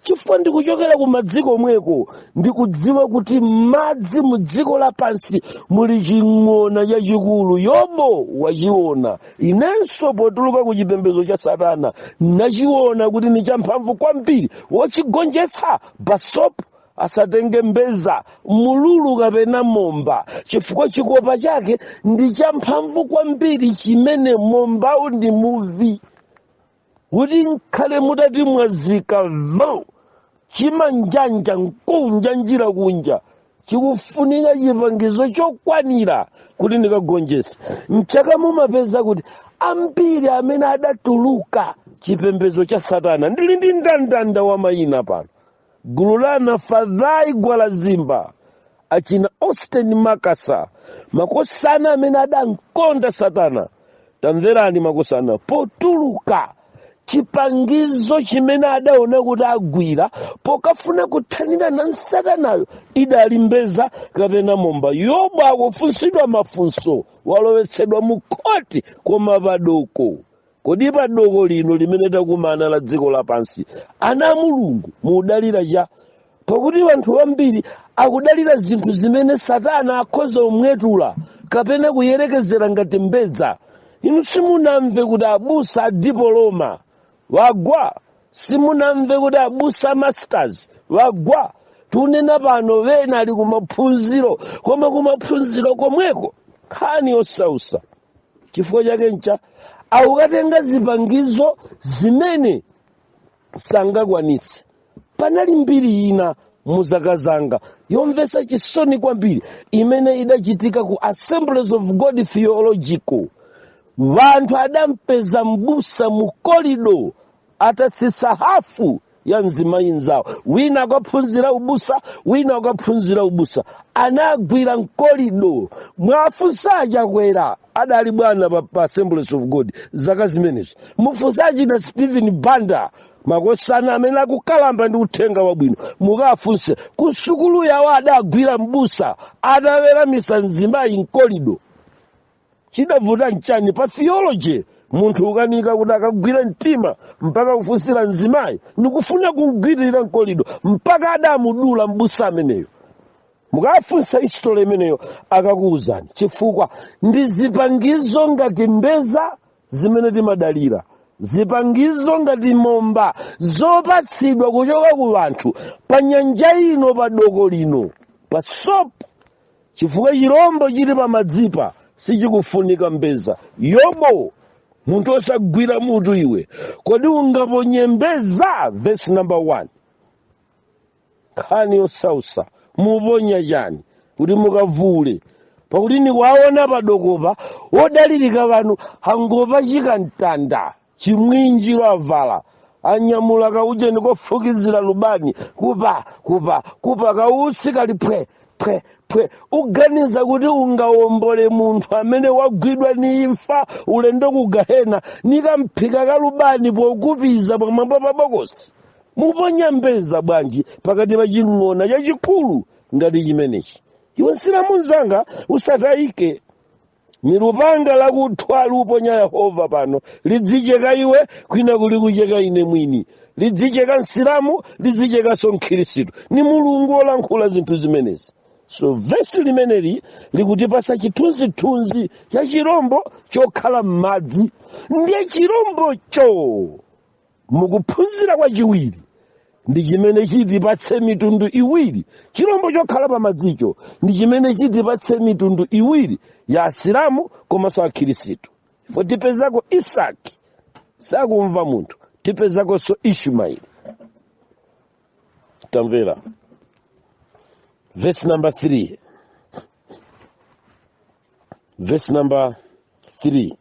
Chifukwa ndikuchokera ku madziko mweko, ndikudziwa kuti madzi mu dziko lapansi muli ching'ona chachikulu. Yobo wachiona, inenso potuluka ku chipembedzo cha Satana nachiona kuti ni champhamvu kwambiri. Wochigonjetsa basop asatenge mbeza, mululu kapena momba, chifukwa chikopa chake ndi champhamvu kwambiri, chimene mombawu ndi muvi kuti nkhale mutati mwazika vo chimanjanja nkunjanjira kunja. Chikufunika chipangizo chokwanira kuti ndikagonjese. Mchaka mumapeza kuti ambiri amene adatuluka chipembedzo cha Satana, ndili ndi ndandanda wa mayina pano, gulu la Anafadhai Gwalazimba, achina Austin Makasa, makosana amene adankonda Satana. Tamverani, makosana potuluka, chipangizo chimene adaona kuti agwira pokafuna kuthanira na Satanayo idali mbeza kapena momba. Yobu akufunsidwa mafunso, walowetsedwa mu khoti, koma padoko. Kodi padoko lino limene takumana la dziko lapansi, ana a Mulungu mudalira cha? Pakuti anthu ambiri akudalira zinthu zimene Satana akhoza kumwetula kapena kuyerekezera ngati mbedza. Inu simunamve kuti abusa a diploma wagwa? Simunamve kuti abusa masters wagwa? Tunena pano wena ali kumaphunziro, koma kumaphunziro komweko nkhani yosausa. Chifukwa chake ncha akukatenga zipangizo zimene sangakwanitse. Panali mbiri ina Mu zaka zanga, yomvetsa chisoni kwambiri imene idachitika ku Assemblies of God Theological. Vanthu adampeza mbusa mu corridor atatsitsa hafu ya mzimayi nzawo. Wina akaphunzira ubusa, wina akaphunzira ubusa, anagwira m'corridor. Mwafunsa Achakwera, adali bwana pa Assemblies of God zaka zimenezo. Mufunsa achina Stephen Banda, makosana amene akukalamba ndi uthenga wabwino. Mukafunse ku sukulu yawo, adagwira mbusa ataweramisa mzimayi m'corridor. Chidavuta nchani pa theology? Munthu ukanika kuti akagwire mtima mpaka kufunsira mzimayi ndikufuna kugwirira m'corridor, mpaka adamudula mbusa ameneyo. Mukafunsa history imeneyo, akakuwuzani, chifukwa ndi zipangizo ngati mbeza zimene timadalira, zipangizo ngati momba zopatsidwa kuchoka ku anthu pa nyanja ino, pa doko lino, pa sopo, chifukwa chirombo chili pamadzipa sichikufunika mbeza. Yobo, munthu osagwira mutu iwe, kodi ungaponye mbeza? Verse number 1, nkhani yosausa. Muponya chani kuti mukavule? Pakuti ndikuwaona padokopa wodalirika vanu angopachika mtanda, chimwinjiro avala, anyamula kaujeni kofukizira lubani, kupa kupa kupa, kautsi kali phwe phwe phwe. Uganiza kuti ungawombole munthu amene wagwidwa ni imfa, ulendo ku gahena, nikamphika kalubani pokupiza pamwamba pa bokosi? Muponya mbeza bwanji pakati pa ching'ona chachikulu ngati chimenechi? Iwe Msilamu mzanga, usatayike. Ni lupanga lakuthwa luponya Yehova pano, lidzicheka iwe, kwina kuli kucheka ine mwini, lidzicheka Msilamu, lidzichekanso Mkhirisitu. Ni Mulungu wolankhula zinthu zimenezi. So vesi limeneli likutipasa chithunzithunzi cha chirombo chokhala m'madzi. Ndiye chirombocho mukuphunzira kwachiwiri ndi chimene chitipatse mitundu iwiri. Chirombo chokhala pamadzicho ndi chimene chitipatse mitundu iwiri ya Asilamu komanso Akhirisitu. Ifo tipezako Isaki, sakumva munthu, tipezakonso Ishumaeli. Tamvera verse number 3, verse number 3: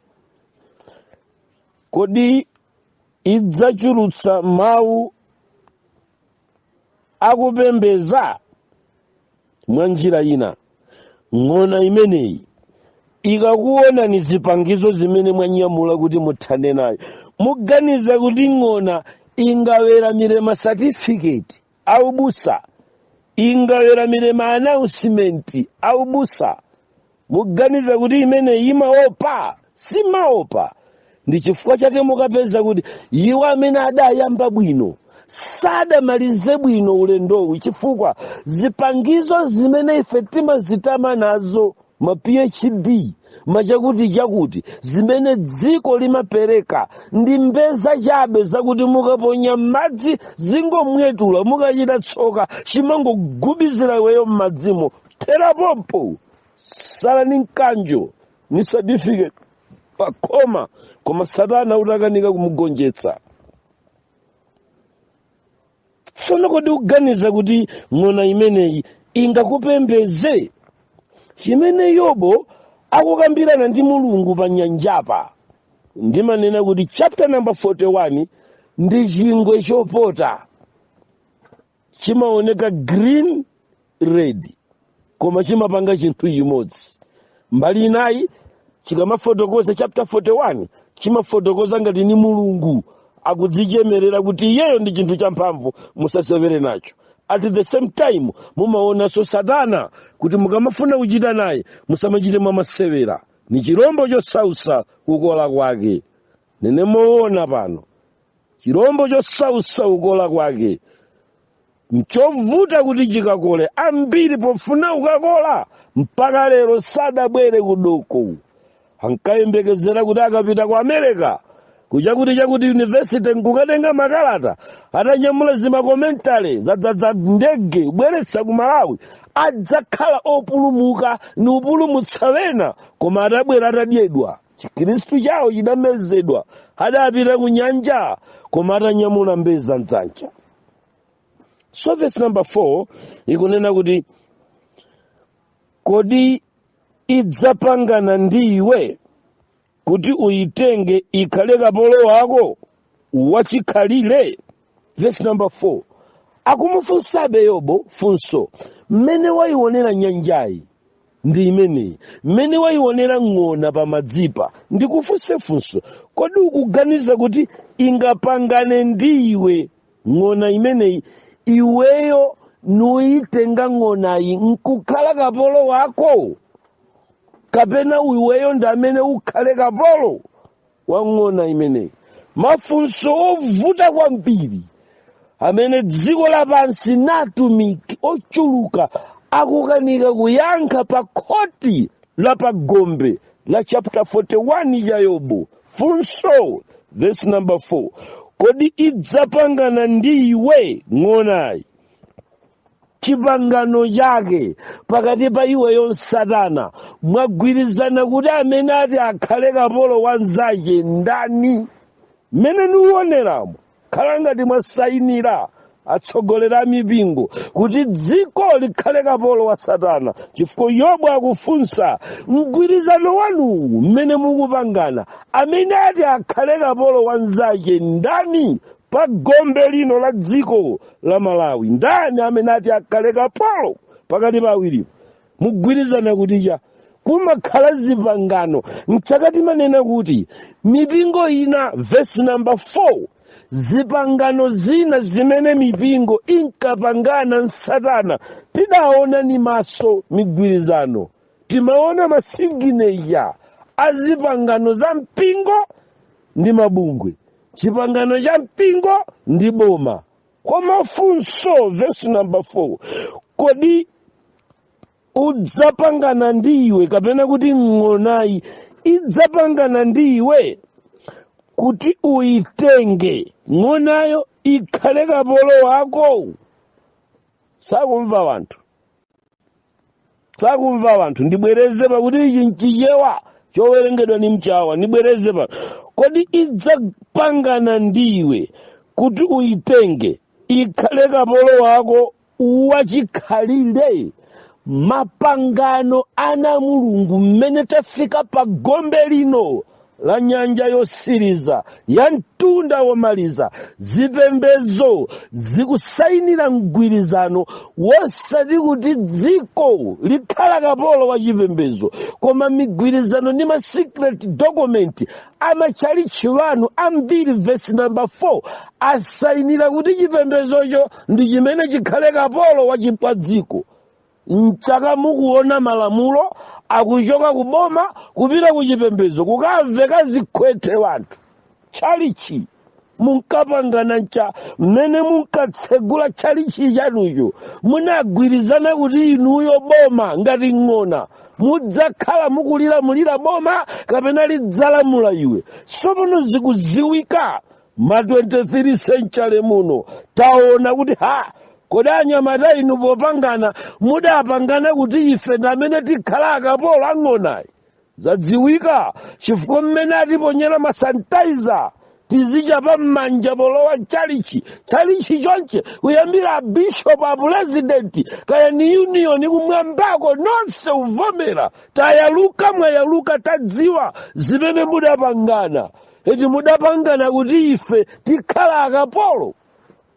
Kodi idzachulutsa mawu akupembeza? Mwa njira ina, ng'ona imeneyi ikakuona ni zipangizo zimene mwanyamula kuti muthane nayo, muganiza kuti ng'ona ingaweramire ma certificate aubusa, ingaweramire ma announcement aubusa? Muganiza kuti imeneyi imaopa? Simaopa. Ndi chifukwa chake mukapeza kuti iwo amene adayamba bwino sadamalize bwino ulendowu, chifukwa zipangizo zimene ife timazitama nazo, ma PhD, machakuti chakuti, zimene dziko limapereka, ndi mbeza chabe zakuti mukaponya m'madzi zingomwetula. Mukachita tsoka, chimangogubizira iweyo m'madzimo, therapompo, sala ni mkanjo ni certificate pakhoma, koma Satana utakanika kumugonjetsa. Tsono kodi kuganiza kuti ng'ona imeneyi ingakupembeze? Chimene Yobo akukambirana ndi Mulungu pa nyanjapa, ndimanena kuti chapter number 41 ndi chingwe chopota, chimaoneka green, red, koma chimapanga chinthu chimodzi. Mbali inayi chikamafotokoza chapter 41, chimafotokoza ngati ni Mulungu akudzichemerera kuti iyeyo ndi chinthu champhamvu, musasewere nacho. At the same time mumaonanso Satana kuti mukamafuna kuchita naye musamachite mwamasewera, ni chirombo chosausa kukola kwake. Nene moona pano, chirombo chosausa kukola kwake, nchovuta kuti chikakole. Ambiri pofuna kukakola mpaka lero sadabwere kudoko. Ankayembekezera kuti akapita ku America, kuchakuti chakuti university, nkukatenga makalata, atanyamula zima commentary zadzaza ndege kubweretsa ku Malawi, adzakhala opulumuka ni upulumutsa wena. Koma atabwera atadyedwa, Chikhristu chawo chidamezedwa. Adapita ku nyanja koma atanyamula mbeza mdzanja. So verse number 4 ikunena kuti, kodi idzapangana ndi iwe kuti uyitenge ikhale kapolo wako wachikhalire? Verse number 4 akumufunsabe Yobo funso: mmene wayionera nyanjayi ndi imeneyi, mmene wayionera ng'ona pamadzipa, ndikufunse funso: kodi ukuganiza kuti ingapangane ndi iwe ng'ona imeneyi, iweyo nuyitenga ng'onayi nkukhala kapolo wako, kapena iweyo ndi amene ukhale kapolo wa ng'ona imeneyi? Mafunso ovuta kwambiri amene dziko lapansi natumiki ochuluka akukanika kuyankha pa khoti la pagombe la chapter 41 ya Yobu. Funso, verse number 4: kodi idzapangana ndi iwe ng'onayi, chipangano chake pakati pa iweyo Satana, mwagwirizana kuti amene ati akhale kapolo wanzake ndani? Mmene niuoneramo, khala ngati mwasayinira atsogoleri a mipingo kuti dziko likhale kapolo wa Satana, chifukwa Yobu akufunsa: mgwirizano wanuwu mmene mukupangana, amene ati akhale kapolo wanzake ndani? Pa gombe lino la dziko la Malawi, ndani amene ati akhale kapolo pakati pa awiriwo? Mugwirizana kuti cha kumakhala zipangano mchakati. Manena kuti mipingo ina, verse number 4, zipangano zina zimene mipingo inkapangana nsatana, tidaona ni maso migwirizano, timaona ma signature a zipangano za mpingo ndi mabungwe, chipangano cha mpingo ndi boma. Koma funso, verse number 4: kodi udzapangana ndi iwe, kapena kuti ng'onayi idzapangana ndi iwe kuti uyitenge ng'onayo ikhale kapolo wako? Sakumva wanthu, sakumva wanthu. Ndibwereze, pakuti ichi nchichewa chowerengedwa ni mchawa. Ndibwereze pa: kodi idzapangana ndi iwe kuti uyitenge ikhale kapolo wako wachikhalire? Mapangano ana Mulungu, mmene tafika pa gombe lino la nyanja yosiriza ya mtunda womaliza, zipembezo zikusayinira mgwirizano wosati kuti dziko likhala kapolo wa chipembezo, koma migwirizano ndi ma secret document amachalichi wanu ambiri, verse number 4, asayinira kuti chipembezocho ndi chimene chikhale kapolo wa dziko. Mchaka mukuona malamulo akuchoka kuboma kupita ku chipembedzo, kukamveka zikhwete wanthu. Tchalichi munkapangana ncha mmene munkatsegula tchalichi chanucho, munagwirizana kuti inuyo boma ngati ng'ona mudzakhala mukulilamulira boma kapena lidzalamula iwe? Tsopano zikuziwika ma 23 century muno, taona kuti ha, kodi anyamata inu popangana mudapangana kuti ife ndi amene tikhala akapolo ang'onayi? Zadziwika chifukwa mmene atiponyera ma sanitizer tizichapa m'manja polowa mchalichi, chalichi chonche kuyambira abishopu, apurezidenti, kaya ni union kumwambako, nonse uvomera tayaluka, mwayaluka, tadziwa zimene mudapangana. Eti mudapangana kuti ife tikhala akapolo.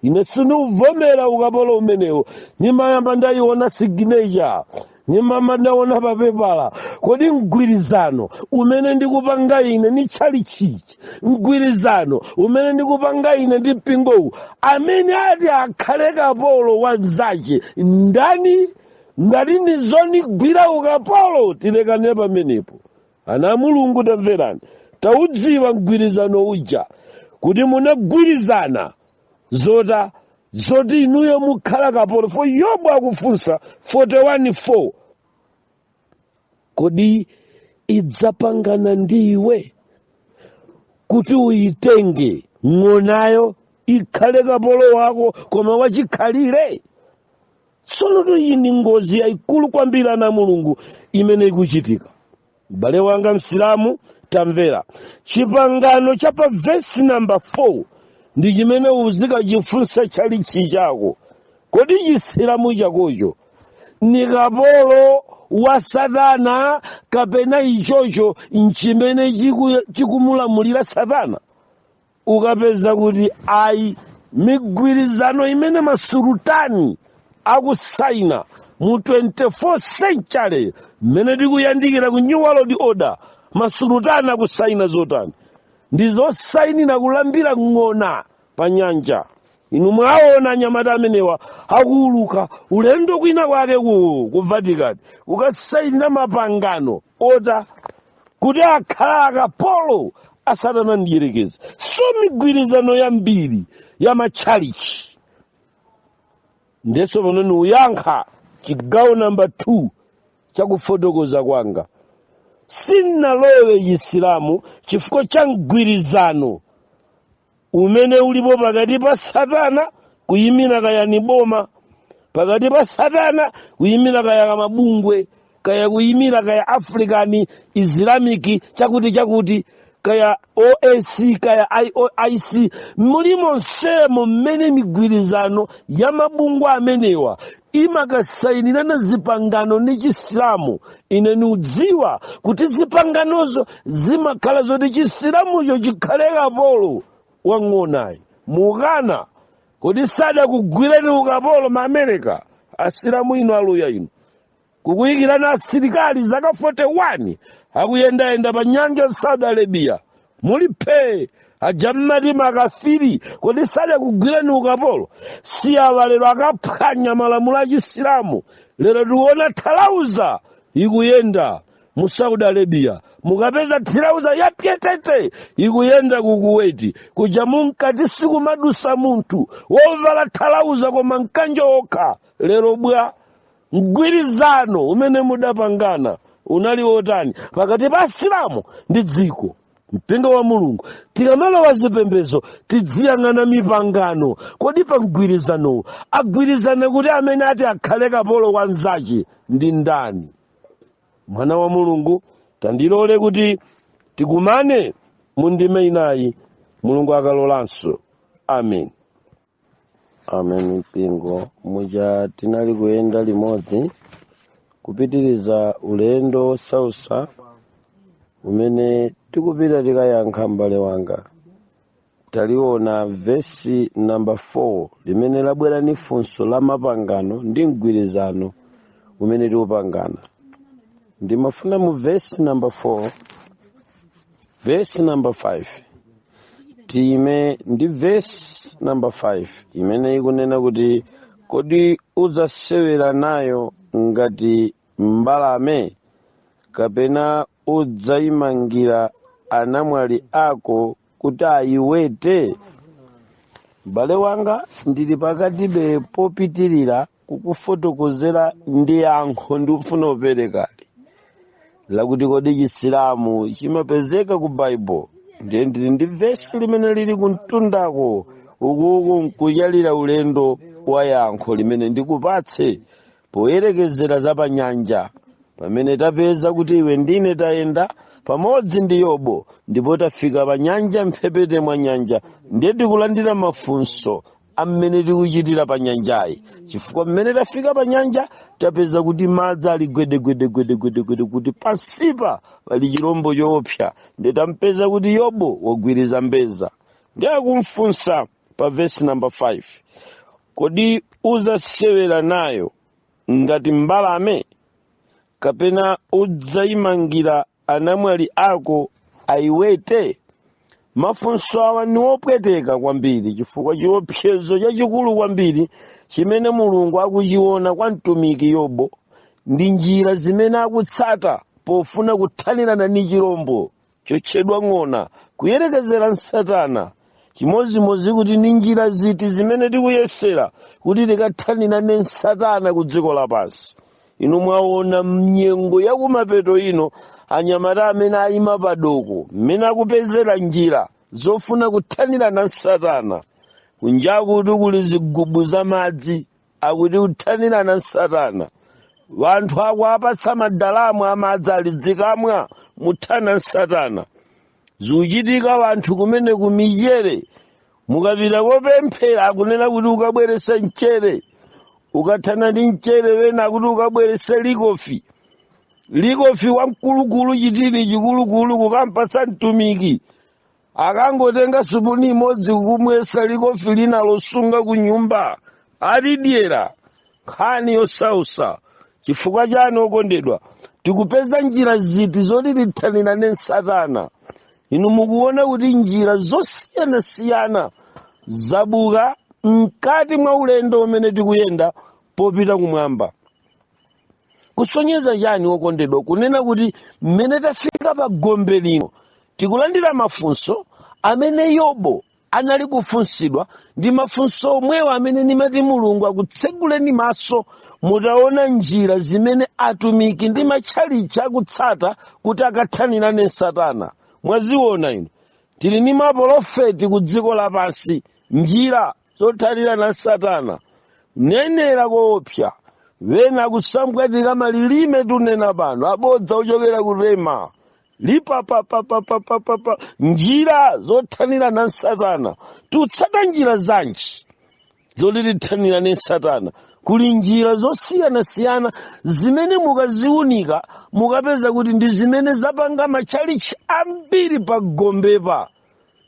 Ine sindikuvomera ukapolo umenewo. Nimayamba ndayiona signature, nimama ndaona papepala. Kodi mgwirizano umene ndikupanga ine ni tchalichichi, mgwirizano umene ndikupanga ine ndi mpingowu, amene ati akhale kapolo wanzache ndani? Ngati ndizonigwira ukapolo, tilekane pamenepo. Ana a Mulungu, tamverani, taudziwa mgwirizano uja kuti munagwirizana zota zoti inuyo mukhala kapolo. For Yobu akufunsa 41:4, kodi idzapangana ndi iwe kuti uyitenge ng'onayo ikhale kapolo wako koma wachikhalire? Tsono iyi ndi ngozi yayikulu kwambiri, ana Mulungu, imene ikuchitika. M'bale wanga Msilamu, tamvera: chipangano cha pa vesi namba 4 ndi chimene uzikachifunsa tchalichi chako. Kodi Chisilamu chakocho ni kapolo wa Satana, kapena ichocho nchimene chikumulamulira Satana? Ukapeza kuti ayi, migwirizano imene masulutani akusaina mu 24 century mmene tikuyandikira ku New World Order, masulutani akusaina zotani? Ndi zosayinira kulambira ng'ona pa nyanja. Inu mwaona anyamata amenewa akuuluka ulendo kwina kwake ku Vatican kukasayinira mapangano ota kuti akhala akapolo asatana ndiyerekeza. So migwirizano yambiri ya matchalichi. Ndeso pano niuyankha chigawo namba 2 chakufotokoza kwanga. Sinnalowe Chisilamu chifukwa cha mgwirizano umene ulipo pakati pa Satana kuyimira kaya ni boma, pakati pa Satana kuyimira kaya kamabungwe, kaya kuyimira kaya African Islamic chakuti chakuti, kaya OAC, kaya IOIC. Mulimo nsemo mmene migwirizano ya mabungwe amenewa imakasayinirana zipangano ndi Chisilamu. Ine niudziwa kuti zipanganozo zimakhala zoti Chisilamucho chikhale kapolo wang'onayi. Mukana kuti sadakugwireni ukapolo ma America, Asilamu inu, aluya inu, kukuyikirana asilikali zaka 41 akuyendayenda pa nyanja Saudi Arabia muli phe aja mmati makafiri. Kodi sadakugwireni ukapolo? Si awa lero akaphwanya malamulo a Chisilamu? Lero tikuona thalauza ikuyenda mu Saudi Arabia, mukapeza thirauza yapyetete ikuyenda ku Kuwait kuja. Munkati sikumadusa munthu wovala thalauza koma mkanjo okha. Lero bwa mgwirizano umene mudapangana unali wotani pakati pa Asilamu ndi dziko? Mpingo wa Mulungu, tikamalowa zipembedzo tidziyang'ana mipangano. Kodi pa mgwirizanowu agwirizana kuti amene ati akhale kapolo wa mnzache ndi ndani? Mwana wa Mulungu, tandilole kuti tikumane mu ndime inayi, Mulungu akalolanso. Amen, amen. Mpingo, muja tinali kuyenda limodzi kupitiriza ulendo wosausa umene tikupita tikayankha m'bale wanga. Taliona vesi namba 4 limene labwera ni funso la mapangano ndi mgwirizano umene tiupangana. Ndimafuna mu vesi namba 4, vesi namba 5, tiyime ndi vesi namba 5 imene ikunena kuti: "Kodi udzasewera nayo ngati mbalame, kapena udzayimangira anamwali ako kuti ayiwete?" M'bale wanga, ndili pakatibe popitirira kukufotokozera ndi yankho ndikufuna uperekali lakuti kodi Chisilamu chimapezeka ku Baibulo? Ndiye ndili ndi vesi limene lili kumtundako ukuku nkuchalira ulendo wa yankho limene ndikupatse poyerekezera za pa nyanja, pamene tapeza kuti iwe ndine tayenda pamodzi ndi Yobo ndipo tafika pa nyanja, mphepete mwa nyanja. Ndiye tikulandira mafunso amene tikuchitira pa nyanjayi, chifukwa mmene tafika pa nyanja tapeza kuti madzi ali gwedegwedegwedegwede, kuti pansipa pali chirombo choopsa. Ndiye tampeza kuti Yobo wagwiriza mbeza, ndiye akumfunsa pa vesi namba 5: "Kodi uzasewera nayo ngati mbalame, kapena udzayimangira anamwali ako ayiwete?" Mafunso awa ni opweteka kwambiri, chifukwa chiopsezo chachikulu kwambiri chimene Mulungu akuchiona kwa mtumiki Yobo ndi njira zimene akutsata pofuna kuthanirana ndi chirombo chotchedwa ng'ona, kuyerekezera nsatana. Chimodzimodzi kuti ndi njira ziti zimene tikuyesera kuti tikathanirane nsatana ku dziko lapansi. Inu mwaona mnyengo yakumapeto ino anyamata amene ayima padoko mmene akupezera njira zofuna kuthanirana nsatana. Kunjakuti kuli zigubu za madzi, akuti kuthanirana nsatana. Wanthu akuapatsa madalamu amadzi alidzikamwa, muthana nsatana. Zikuchitika wanthu kumene kumichere, mukapita kopemphera akunena kuti ukabweresa mchere. Ukathana ndi mchere, wena kuti ukabwerese likofi, likofi wamkulukulu, chitini chikulukulu, kukampatsa mtumiki, akangotenga supuni imodzi kukumwesa, likofi lina losunga ku nyumba alidyera. Nkhani yosausa. Chifukwa chani, okondedwa? Tikupeza njira ziti zoti tithanirane satana? Inu mukuona kuti njira zosiyanasiyana zabuka mkati mwa ulendo umene tikuyenda popita kumwamba. Kusonyeza chani, okondedwa? Kunena kuti mmene tafika pa gombe lino, tikulandira mafunso amene Yobo anali kufunsidwa, ndi mafunso omwewo amene ndimati Mulungu akutseguleni maso mutaona njira zimene atumiki ndi matchalichi akutsata kuti akathanirane satana. Mwaziona inu, tili ndi maprofeti ku dziko lapansi, njira zothanirana satana, nenera koopsa, wena kusambwatika malilime, tunena pano abodza ochokera ku Rema lipapapapapapapa. Njira zothanirana satana, tikutsata njira zanji zoti tithanirane satana? Kuli njira zosiyanasiyana zimene mukaziunika mukapeza kuti ndi zimene zapanga matchalichi ambiri pa gombepa.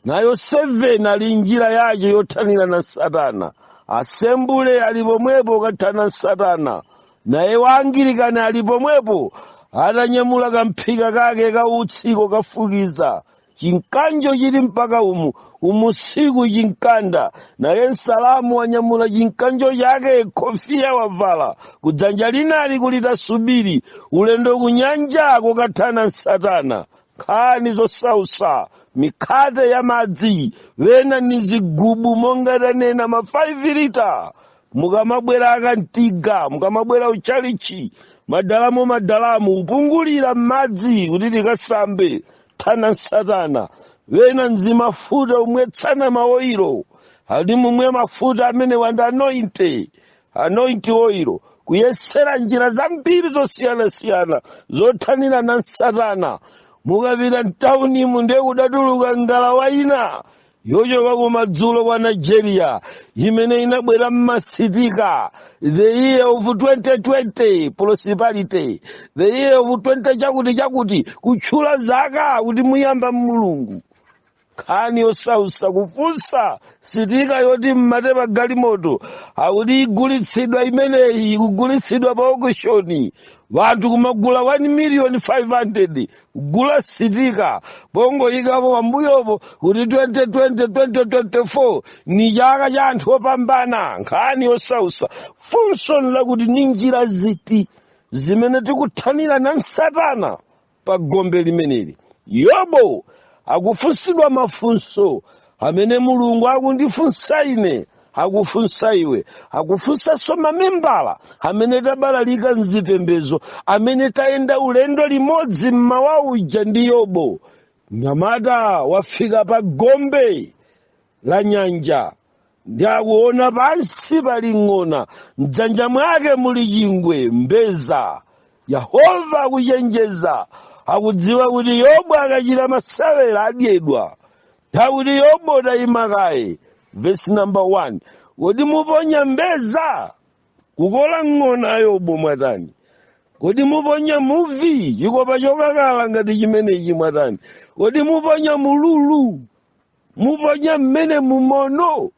Nayo 7 ali njira yace yothanirana satana. Asembule ali pomwepo kathana satana, naye waangilikani ali pomwepo atanyamula kamphika kake ka utsiko kafukiza, chinkanjo chili mpaka umu umusiku chinkanda. Naye nsalamu wanyamula chinkanjo chake, kofiya wavala, kudzanja linali kulita subiri, ulendo kunyanja kokathana satana. Nkhani zosausa, mikhate ya madzi, wena ni zigubu monga tanena ma 5 lita. Mukamabwera akantiga, mukamabwera uchalichi, madalamu madalamu kupungulira m'madzi kuti tikasambe, thana satana. Wena nzimafuta umwetsana maoiro, ali mumwe mafuta amene wanda anoint oil, kuyesera njira zambiri zosiyanasiyana zothanira satana. Mukapita mtaunimu, ndiye kudatuluka ngalawa ina yochoka kumadzulo kwa Nigeria imene inabwera mmasitika, the year of 2020 prosperity, the year of 20 chakuti chakuti, kutchula zaka kuti muyamba Mulungu. Nkhani yosausa, kufunsa sitika yoti mmate pa galimoto akuti igulitsidwa imeneyi, ikugulitsidwa pa auction, vanthu kumagula 1 million 500, kugula sitika bongoyikapo pambuyopo kuti 2020 2024 ni chaka cha anthu opambana. Nkhani yosausa. Funso lakuti ni njira ziti zimene tikuthanira na satana pa gombe limeneli? Yobo akufunsidwa mafunso amene Mulungu akundifunsa ine, akufunsa iwe, akufunsanso mamembala amene tabalalika mzipembezo, amene tayenda ulendo limodzi mmawa uja ndi Yobo. Nyamata wafika pa gombe la nyanja ndi akuona pansi pali ng'ona, mdzanja mwake muli chingwe, mbeza. Yehova akuchenjeza, akudziwa kuti Yobu akachita masewera adyedwa. Akuti, "Yobo, tayima kaye." Vesi number 1, "Kodi muponya mbeza kukola ng'ona? Yobo, mwatani? Kodi muponya muvi, chikopa chokakala ngati chimenechi? Mwatani? Kodi muponya mululu, muponya mmene mumono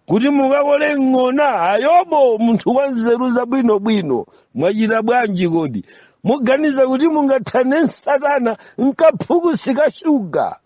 kuti mukakole ng'ona? Ayobo, munthu wa nzeru zabwinobwino, mwachita bwanji? Kodi muganiza kuti mungathane satana nkaphukusi ka shuga,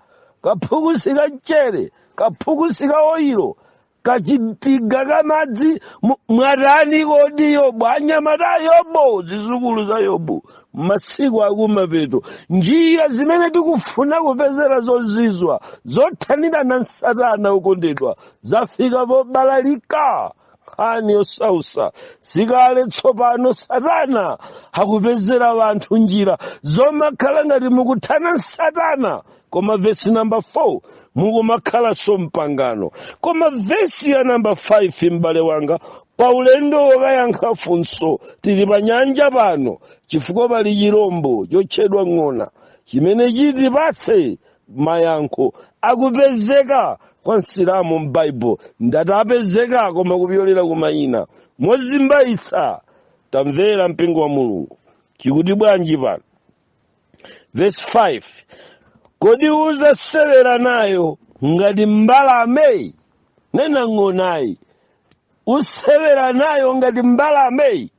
kaphukusi ka mchere, kaphukusi ka oilo, kachitiga kamadzi? Mwatani kodi, Yobo?" Anyamata Yobo, zizukulu za Yobo, masiku akumapeto, njira zimene tikufuna kupezera zozizwa zothanira na satana, ukondedwa, zafika pobalalika. Nkhani yosausa. Sikale tsopano satana akupezera vanthu njira zomakhala ngati mukuthana satana, koma vesi namba 4 mukumakhalanso mpangano. Koma vesi ya namba 5, m'bale wanga, pa ulendo wokayankha funso, tili pa nyanja pano chifukwa pali chirombo chotchedwa ng'ona chimene chitipatse mayankho akupezeka. kwa Msilamu m'Baibulo. Ndati apezeka koma kupyolera kumayina mozimbaitsa. Tamvera, mpingo wa Mulungu, chikuti bwanji pano? Verse 5: Kodi uzasewera nayo ngati mbalame? Nena ng'onayi, usewera nayo ngati mbalame?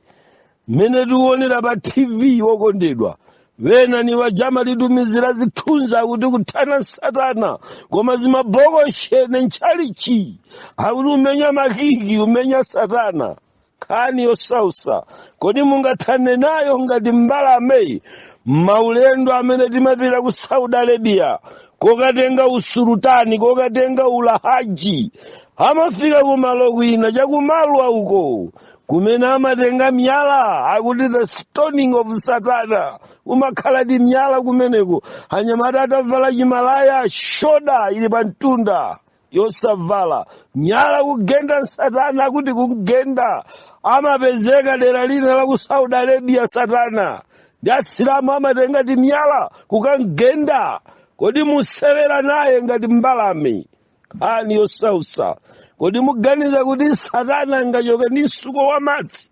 Mmene tikuonera pa TV, wokondedwa, wena ni wajama titumizira zithunzi akuti kuthana satana, koma zimabokoshene ntchalichi, akuti umenya makiki, umenya satana. Nkhani yosausa. Kodi mungathane nayo ngati mbalame? Maulendo amene timapita ku Saudi Arabia kokatenga usulutani, kokatenga ulahaji, amafika kumalo kwina chakumalwa uko kumene amatenga miyala, akuti the stoning of satana. Umakhala di miyala kumeneko, anyamata atavala chimalaya, shoda ili pa mtunda, yosavala, miyala kugenda satana, akuti kugenda. Amapezeka dera lina la ku Saudi Arabia, satana ndi Asilamu amatenga timiyala kukagenda. Kodi musewera naye ngati mbalame? Nkhani yosausa. Kodi muganiza kuti satana angachoke ndi msuko wa madzi?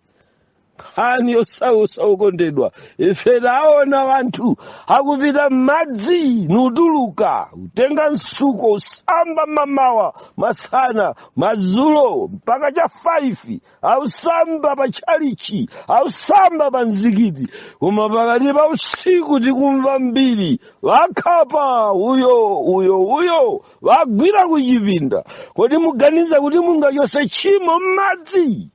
Nkhani yosausa, ukondedwa. Ife taona wanthu akupita m'madzi nutuluka, kutenga msuko, usamba mamawa, masana, madzulo, mpaka cha 5, ausamba pa tchalichi, ausamba pa mzikiti, koma pakati pa usiku tikumva mbiri, vakhapa uyo, uyo, uyo, vagwira kuchipinda. Kodi muganiza kuti mungachose tchimo m'madzi?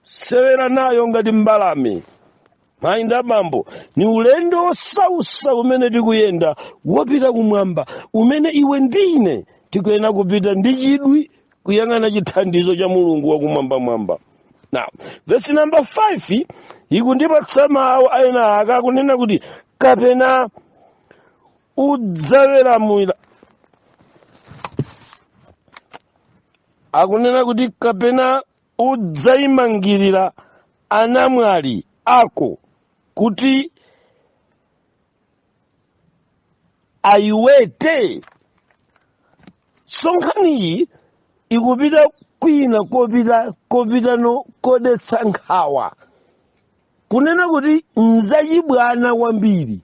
Sewera nayo ngati mbalame? Mayi ndi abambo, ni ulendo wosausa umene tikuyenda wopita kumwamba, umene iwe ndine tikuyenera kupita ndi chidwi kuyang'ana chithandizo cha Mulungu wakumwambamwamba. Now, verse number 5 ikundipatsa mawu ena aka, akunena kuti, kapena udzaweramira, akunena kuti, kapena udzayimangirira anamwali ako kuti ayiwete? So nkhaniyi ikupita kwina kopita no kodetsa nkhawa, kunena kuti nzachibwana kwambiri,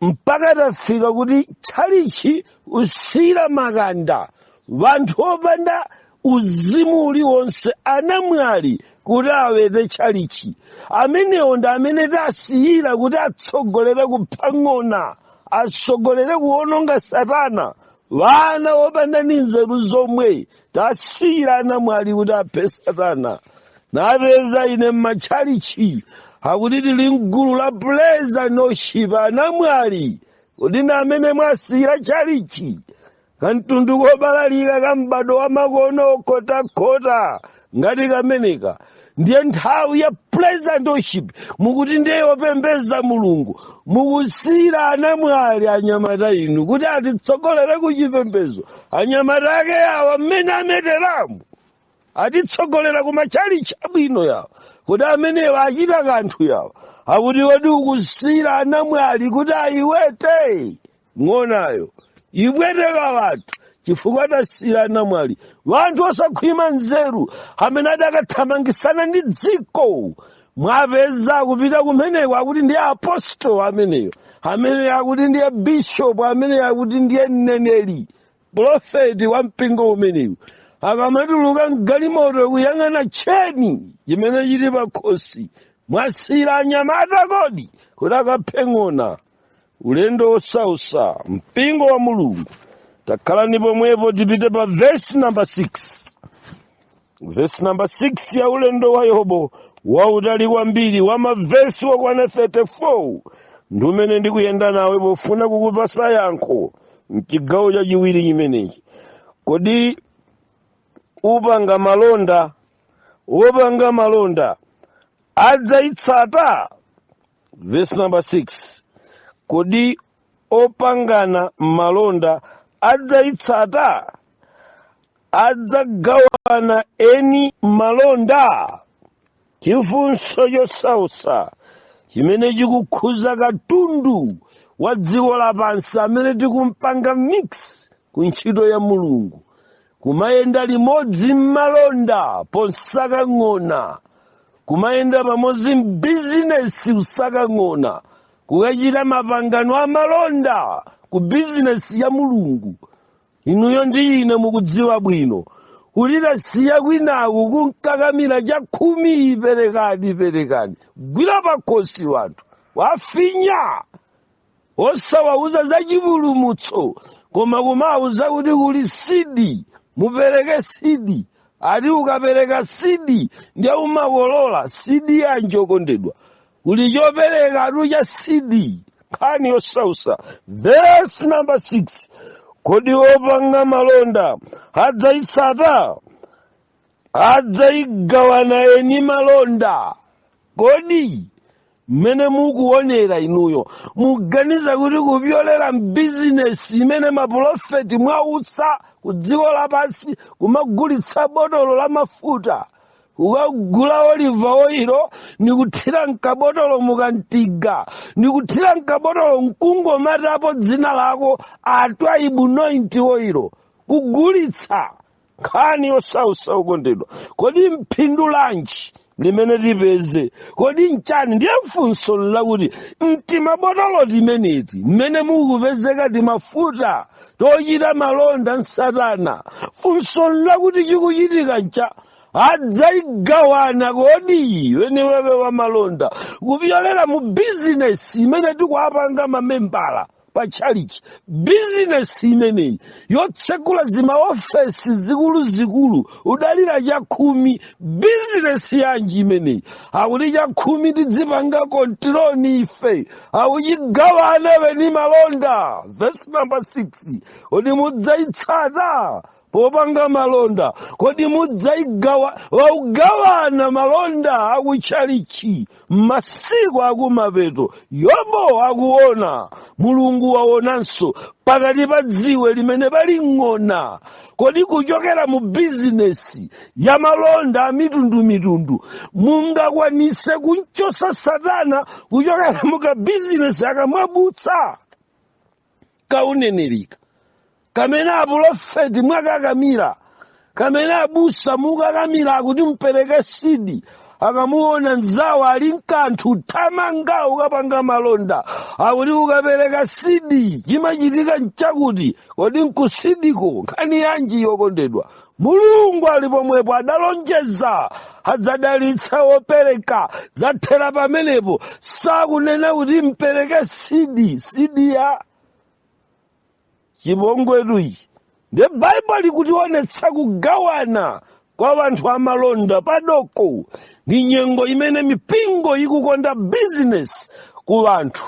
mpaka tafika kuti tchalichi usiyira makanda, wanthu opanda uzimu uliwonse, anamwali kuti awete tchalichi. Amenewo ndi amene tasiyira kuti atsogolere kupha ng'ona, atsogolere kuwononga satana. Vana wopanda ni nzeru zomwe tasiyira anamwali kuti aphe satana. Napeza ine mmatchalichi akuti tili mgulu la praise and worship, anamwali. Kuti ndi amene mwasiyira tchalichi, kamtundu kobalalika ka m'bado wa makono okhotakhota ngati kameneka, ndiye nthawi ya praise and worship mukuti ndiye yopembeza Mulungu. Mukusiyira anamwali, anyamata inu, kuti atitsogolere ku chipembezo. Anyamata ake awa mmene ameteramu atitsogolera ku matchalichi abwino yawo. Kuti amenewa achita kanthu yawo? Akuti, kodi ukusiyira anamwali kuti ayiwete ng'onayo? Ibweteka wanthu chifukwa tasiyira anamwali, wanthu osakhwima nzeru amene adakathamangisana ndi dziko. Mwapeza kupita kumeneko, akuti ndiye apostol ameneyo, amene akuti ndiye bishop, amene akuti ndiye mneneri, profeti wa mpingo umenewu. Akamatuluka mgalimoto, kuyang'ana tcheni chimene chili pakhosi. Mwasiyira anyamata kodi kuti akaphe ng'ona? Ulendo wosausa, mpingo wa Mulungu. Takhalani pomwepo, tipite pa vesi namba 6, vesi namba 6 ya ulendo wa Yobo wautali kwambiri, wa mavesi wakwana 34, ndi umene ndikuyenda nawe pofuna kukupasa yankho mchigawo chachiwiri chimenechi. Kodi upanga malonda, wopanga malonda adzayitsata? Verse number 6: Kodi opangana malonda adzayitsata? Adzagawana eni malonda? Chifunso chosausa chimene chikukhuza katundu wa dziko lapansi amene tikumpanga mix ku ntchito ya Mulungu. Kumayenda limodzi m'malonda posaka ng'ona, kumayenda pamodzi m'bizinesi kusaka ng'ona, kukachita mapangano a malonda ku bizinesi ya Mulungu. Inuyo ndi ine mukudziwa bwino kuti tasiya kwinaku kunkakamira chakhumi, perekani, perekani, gwira pakhosi wanthu wafinya, osawauza za chipulumutso, koma kumauza kuti kuli seed, mupereke seed. Ati ukapereka seed ndiye umakolola. Seed yanji, okondedwa? Kuli chopereka atu cha seed. Nkhani yosausa. Verse number 6: Kodi wopanga malonda adzayitsata? Adzayigawana eni malonda? Kodi mmene mukuonera inuyo, muganiza kuti kupyolera mbizinesi imene mapulofeti mwautsa ku dziko lapansi, kumagulitsa botolo la mafuta, ukagula olive oil nikuthira mkabotolo, mukantiga nikuthira mkabotolo, mkungomatapo dzina lako, atwaibu anointing oil, kugulitsa? Nkhani yosausa, okondedwa. Kodi mphindu lanji limene tipeze? Kodi nchani? Ndiye funso lakuti mtimabotolo timeneti mmene mukupezeka timafuta tochita malonda nsatana, funso lakuti chikuchitika ncha adzayigawana kodi weniwewe wa malonda kupyolera mu bizinesi imene tikuapanga mamembala pa tchalichi? Bizinesi imeneyi yotsekula zimaofesi zikuluzikulu udalira chakhumi, bizinesi yanji imeneyi? Akuti chakhumi tidzipanga control ife, akuchigawana weni malonda. Verse number 6: Kodi mudzayitsata popanga malonda? Kodi mudzayigawa waugawana malonda akutchalichi masiku akumapeto? Yobo akuona, Mulungu waonanso pakati pa dziwe limene pali ng'ona. Kodi kuchokera mu bizinesi ya malonda a mitundumitundu mungakwanise kunchosa Satana kuchokera muka bizinesi akamwabutsa kaunenerika kamene apulofeti mwakakamira, kamene abusa mukakamira akuti mpereke seed? Akamuona mzawo ali mkanthu, thamanga ukapanga malonda, akuti ukapereka seed chimachitika nchakuti. Kodi nku seed ko nkhani yanji, yokondedwa? Mulungu ali pomwepo, adalonjeza adzadalitsa wopereka, zathera pamenepo. Sakunena kuti mpereke seed. Seed ya chipongwetu ichi. Ndiye Baibulo likutionetsa kugawana kwa anthu amalonda padoko. Ndi nyengo imene mipingo ikukonda bizinesi ku anthu.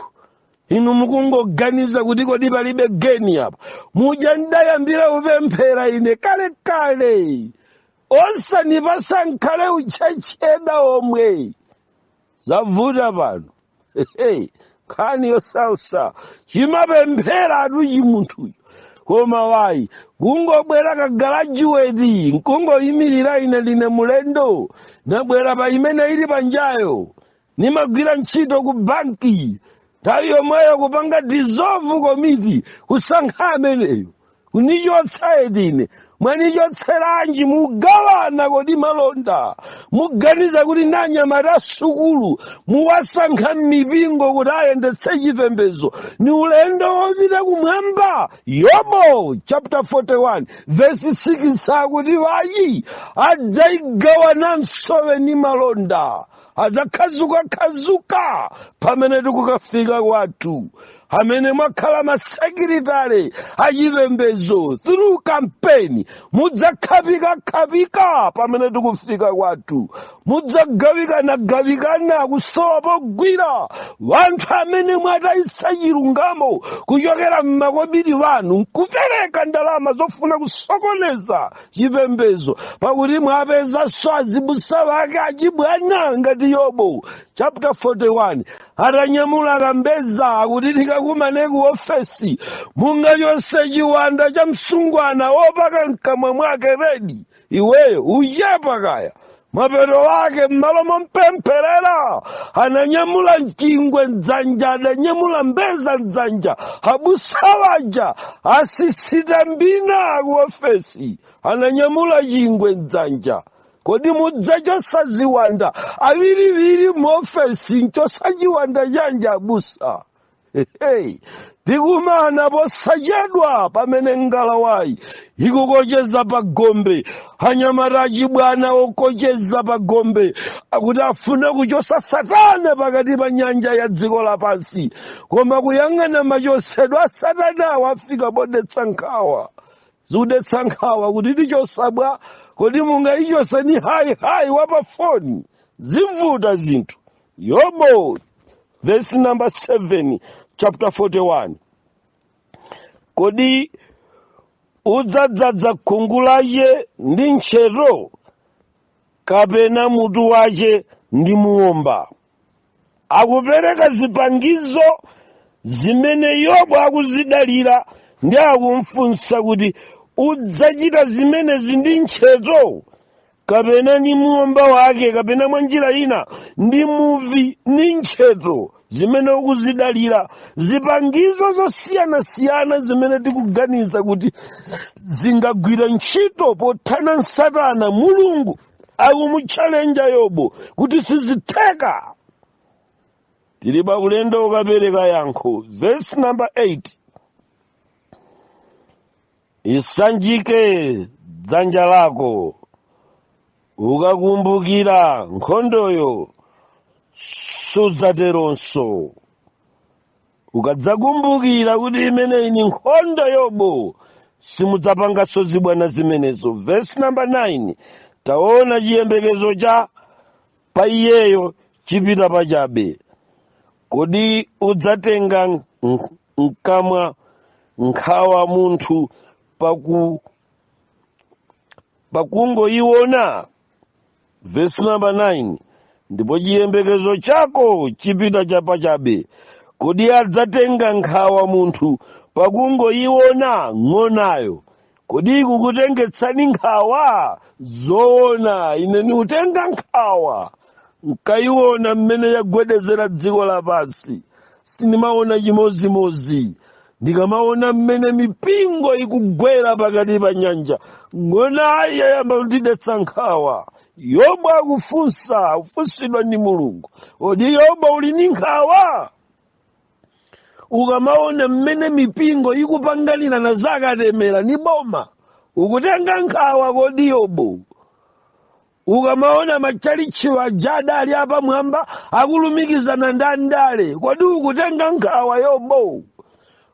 Inu mukungoganiza kuti kodi palibe geni apa? Muja ndayambira kupemphera ine kalekale, osanipasa nkhale uchecheda omwe zavuta pano. Nkhani yosausa. Chimapemphera atu chimunthuyo, koma wayi, kungobwera ka graduate nkungoyimirira, "Ine ndine mulendo, ndabwera pa imene ili panjayo, nimagwira ntchito ku banki." Nthawi yomweyo kupanga dissolve komiti, kusankha ameneyo, kunichotsa ine. Mwanichotseranji? Mugawana kodi malonda? Muganiza kuti nanyamata sukulu muwasankha m'mipingo kuti ayendetse chipembedzo ni ulendo wopita kumwamba? Yobo chapter 41 verse 6 akuti wayi adzayigawananso weni malonda, adzakhazuka-khazuka pamene tikukafika kwathu. Amene mwakhala masekiritale achipembedzo through campaign, mudzakhavika-khavika pamene tikufika kwathu, mudzagawikana-gawikana kusowa pogwira. Wanthu amene mwatayitsa chilungamo kuchokera mmakobiri wanu nkupereka ndalama zofuna kusokoneza chipembedzo, pakuti mwapezanso azibusa wake achibwana ngati Yobo chapter 41, atanyamula kambeza akuti tikakumane ku ofesi. Mungachose chiwanda cha msungwana wopaka mkamwa mwake red? Iweyo uchepa kaya. Mapeto wake, m'malo mompempherera, ananyamula chingwe mdzanja, adanyamula mbeza mdzanja. Abusa waja asisita mbina ku ofesi, ananyamula chingwe mdzanja. Kodi mudzachosa ziwanda awiriwiri mu ofesi? Nchosa chiwanda chanji, abusa? Hey, tikumana posachedwa pamene ngalawayi ikukocheza pa gombe. Anyamata achibwana okocheza pa gombe akuti afuna kuchosa Satana pakati pa nyanja ya dziko lapansi, koma kuyang'ana machosedwe a Satanawo afika podetsa nkhawa. Zikudetsa nkhawa kuti tichosa bwa? Kodi mungayichose ni hayi hayi wa pa foni? Zivuta zinthu. Yobo, verse number 7, chapter 41. Kodi udzadzaza khungu lace ndi ntcheto, kapena mutu wace ndi muomba? Akupereka zipangizo zimene Yobu akuzidalira ndi akumfunsa kuti udzachita zimenezi ndi ntcheto kapena ni muomba wake, kapena mwa njira ina ndi muvi ni ntcheto zimene ukuzidalira, zipangizo zosiyanasiyana zimene tikuganiza kuti zingagwira ntchito pothana Satana. Mulungu akumutchalenja Yobu kuti sizitheka. Tili pa ulendo ukapereka yankho. Verse number 8: Isanjike dzanja lako, ukakumbukira nkhondoyo sudzateronso. Ukadzakumbukira kuti imeneyi ni nkhondo, Yobo, simudzapanganso zibwana zimenezo. Verse number 9: Taona, chiyembekezo cha pa iyeyo chipita pachabe. Kodi udzatenga mkamwa nkhawa munthu pakungoiona? Verse number 9: Ndipo chiyembekezo chako chipita chapachabe. Kodi adzatenga nkhawa munthu pakungoiona ng'onayo? Kodi ikukutengetsani nkhawa? Zoona, ine ndikutenga nkhawa nkayiona mmene yagwedezera dziko lapansi. Sindimaona chimozimozi ndikamaona mmene mipingo ikugwera pakati pa nyanja. Ng'onayi yayamba kundidetsa nkhawa. Yobu akufunsa, akufunsidwa ndi Mulungu: kodi Yobu uli ndi nkhawa ukamaona mmene mipingo ikupanganirana zakatemera ni boma? Ukutenga nkhawa kodi, Yobu, ukamaona matchalitchiwo aja adali apamwamba akulumikizana ndi andale? Kodi ukutenga nkhawa, Yobo,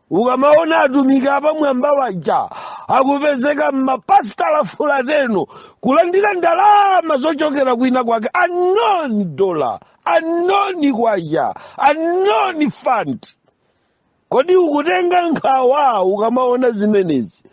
ukamaona atumiki apamwamba waja akupezeka mmapasitala fulateno kulandira ndalama zochokera kwina kwake, unknown dollar, unknown kwacha, unknown fund? Kodi ukutenga nkhawa ukamaona zimenezi,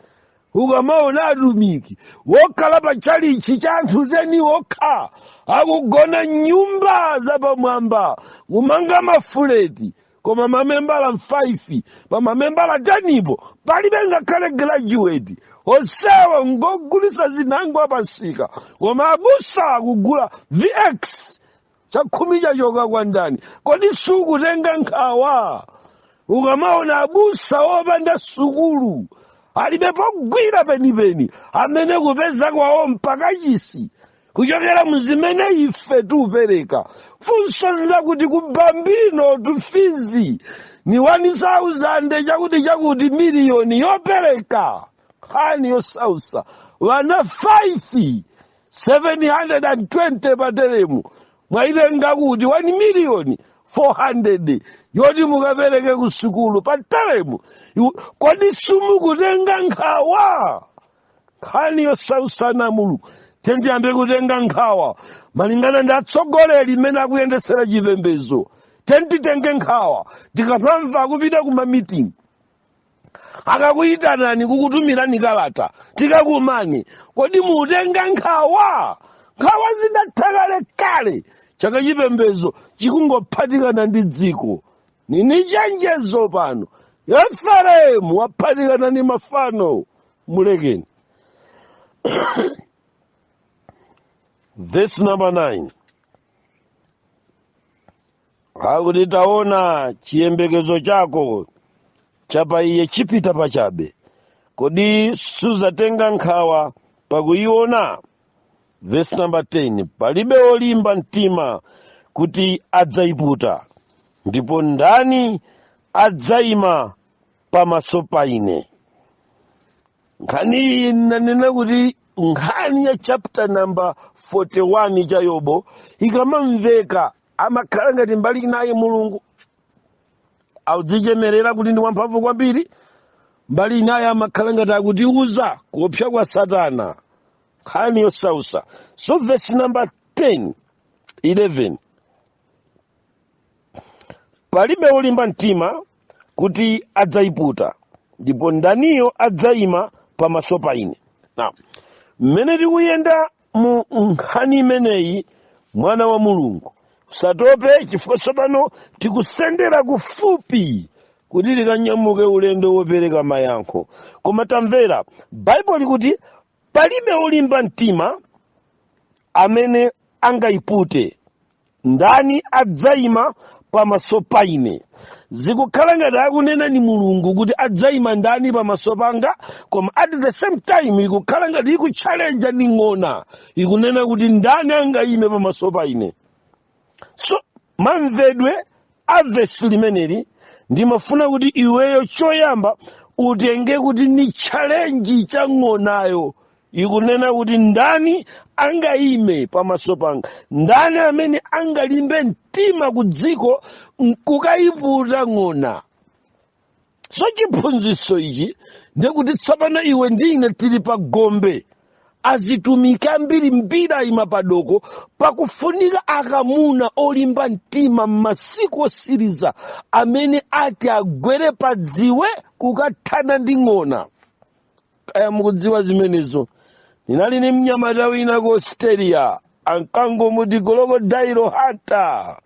ukamaona atumiki wokhala pa tchalichi cha anthu 10 wokha akugona nyumba zapamwamba, kumanga mafuleti, koma mamembala 5 pa mamembala 10 po palibe ngakhale graduate, onsewa ngogulisa zinangwa pasika, koma abusa akugula VX? Chakhumi chachoka kwa ndani? Kodi sukutenga nkhawa ukamaona abusa opanda sukulu, alibe pogwira penipeni, amene kupeza kwawo mpaka chisi kuchokera muzimene ife tiupereka? Funso lakuti ku Bambino tu fees ni 1000 chakuti chakuti miliyoni yopereka, nkhani yosausa, vana 5 720 pateremu, mwaitenga kuti 1 miliyoni 400 yoti mukapereke ku sukulu pa teremu? Kodi simukutenga nkhawa? Nkhani yosausana. Mulungu, tendiyambe kutenga nkhawa malingana ndi atsogoleri mmene akuyendesera chipembedzo. Tenditenge nkhawa tikamamva akupita kuma meeting, akakuyitanani, kukutumirani kalata, tikakumani. Kodi mutenga nkhawa? Nkhawa zidatha kale kale. Chaka chipembedzo chikungophatikana ndi dziko. Nini chenjezo pano: Efereimu waphatikana ndi mafano, mulekeni. Verse number 9 akuti, taona, chiyembekezo chako chapa iye chipita pachabe. Kodi suzatenga nkhawa pakuiona? Verse number 10, palibe wolimba mtima kuti adzayiputa, ndipo ndani adzayima pamaso pa ine? Nkhani iyi nanena kuti nkhani ya chapter number 41 cha Yobo ikamamveka, amakhala ngati mbali inayi Mulungu audzichemerera kuti ndi wamphamvu kwambiri, mbali inayi amakhala ngati akutiuza kuopsa kwa Satana. Nkhani yosausa. So verse number 10, 11, palibe wolimba mtima kuti adzayiputa, ndipo ndaniyo adzayima pamaso pa ine? Now, mmene tikuyenda mu nkhani imeneyi, mwana wa Mulungu, usatope, chifukwa tsopano tikusendera kufupi kuti tikanyamuke ulendo wopereka mayankho. Koma tamvera, Baibulo likuti palibe wolimba mtima amene angayipute, ndani adzayima pamaso pa ine? Zikukhala ngati akunena ni Mulungu kuti adzayima ndani pamaso panga, koma at the same time ikukhala ngati ikutchalenja ni ng'ona, ikunena kuti ndani angayime pamaso pa ine? So mamvedwe a vesi limeneli, ndimafuna kuti iweyo choyamba utenge kuti ni challenge cha ng'onayo ikunena kuti ndani angayime pamaso panga, ndani amene angalimbe mtima ku dziko nkukayiputa ng'ona? So chiphunzitso ichi ndekuti tsopano iwe ndi ine tili pa gombe, azitumiki ambiri mbiri ayima padoko, pakufunika akamuna olimba mtima m'masiku osiriza amene ati agwere pa dziwe kukathana ndi ng'ona. Kaya mukudziwa zimenezo? Ndinali ni mnyamata wina ku Australia, ankangomuti Crocodile Hunter.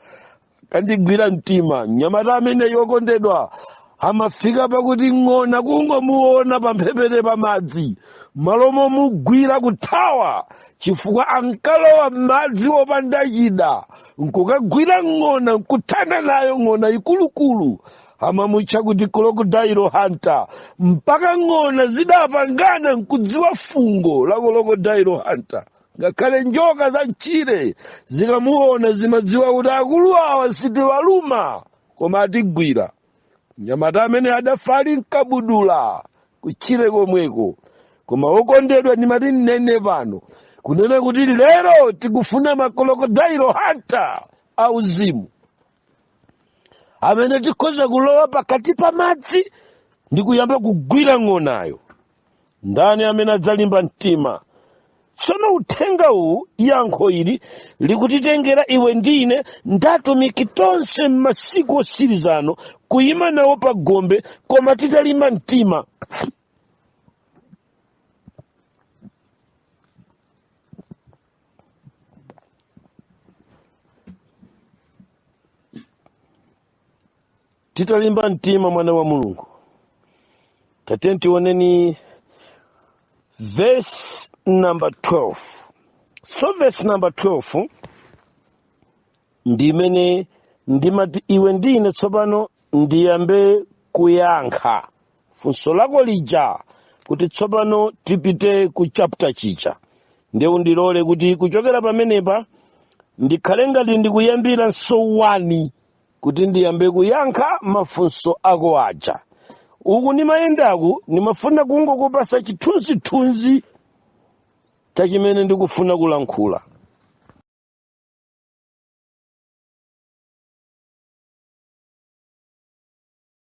Kandigwira mtima mnyamata amene yokondedwa, amafika pakuti ng'ona kungomuona pamphepete pa madzi, malo momugwira kuthawa, chifukwa ankalowa m'madzi wopanda chida nkukagwira ng'ona nkuthana nayo, ng'ona ikulukulu. Amamutcha kuti Crocodile Hunter, mpaka ng'ona zidapangana nkudziwa fungo la Crocodile Hunter. Ngakhale njoka za mchire zikamuona zimadziwa kuti akulu awa sitiwaluma koma atigwira. Mnyamata amene adafa ali mkabudula kutchire komweko. Koma wokondedwa, ndimati nnene pano kunena kuti lero tikufuna ma Crocodile Hunter auzimu amene tikhoza kulowa pakati pa madzi ndi kuyamba kugwira ng'onayo. Ndani amene adzalimba mtima? Tsono uthenga uwu, yankho ili likutitengera iwe ndi ine ndatumiki tonse m'masiku osirizano kuyima nawo pa gombe, koma titalimba mtima. Titalimba mtima, mwana wa Mulungu, tate tioneni verse number 12. So verse number 12 ndimene ndimati iwe ndine tsopano ndiyambe kuyankha funso lako lija, kuti tsopano tipite ku chapter chija. Ndiye undilole kuti kuchokera pamenepa ndikhale ngati ndikuyambira nsowani kuti ndiyambe kuyankha mafunso ako aja. Uku ndimayendaku ndimafuna kungokupasa chithunzithunzi cha chimene ndikufuna kulankhula.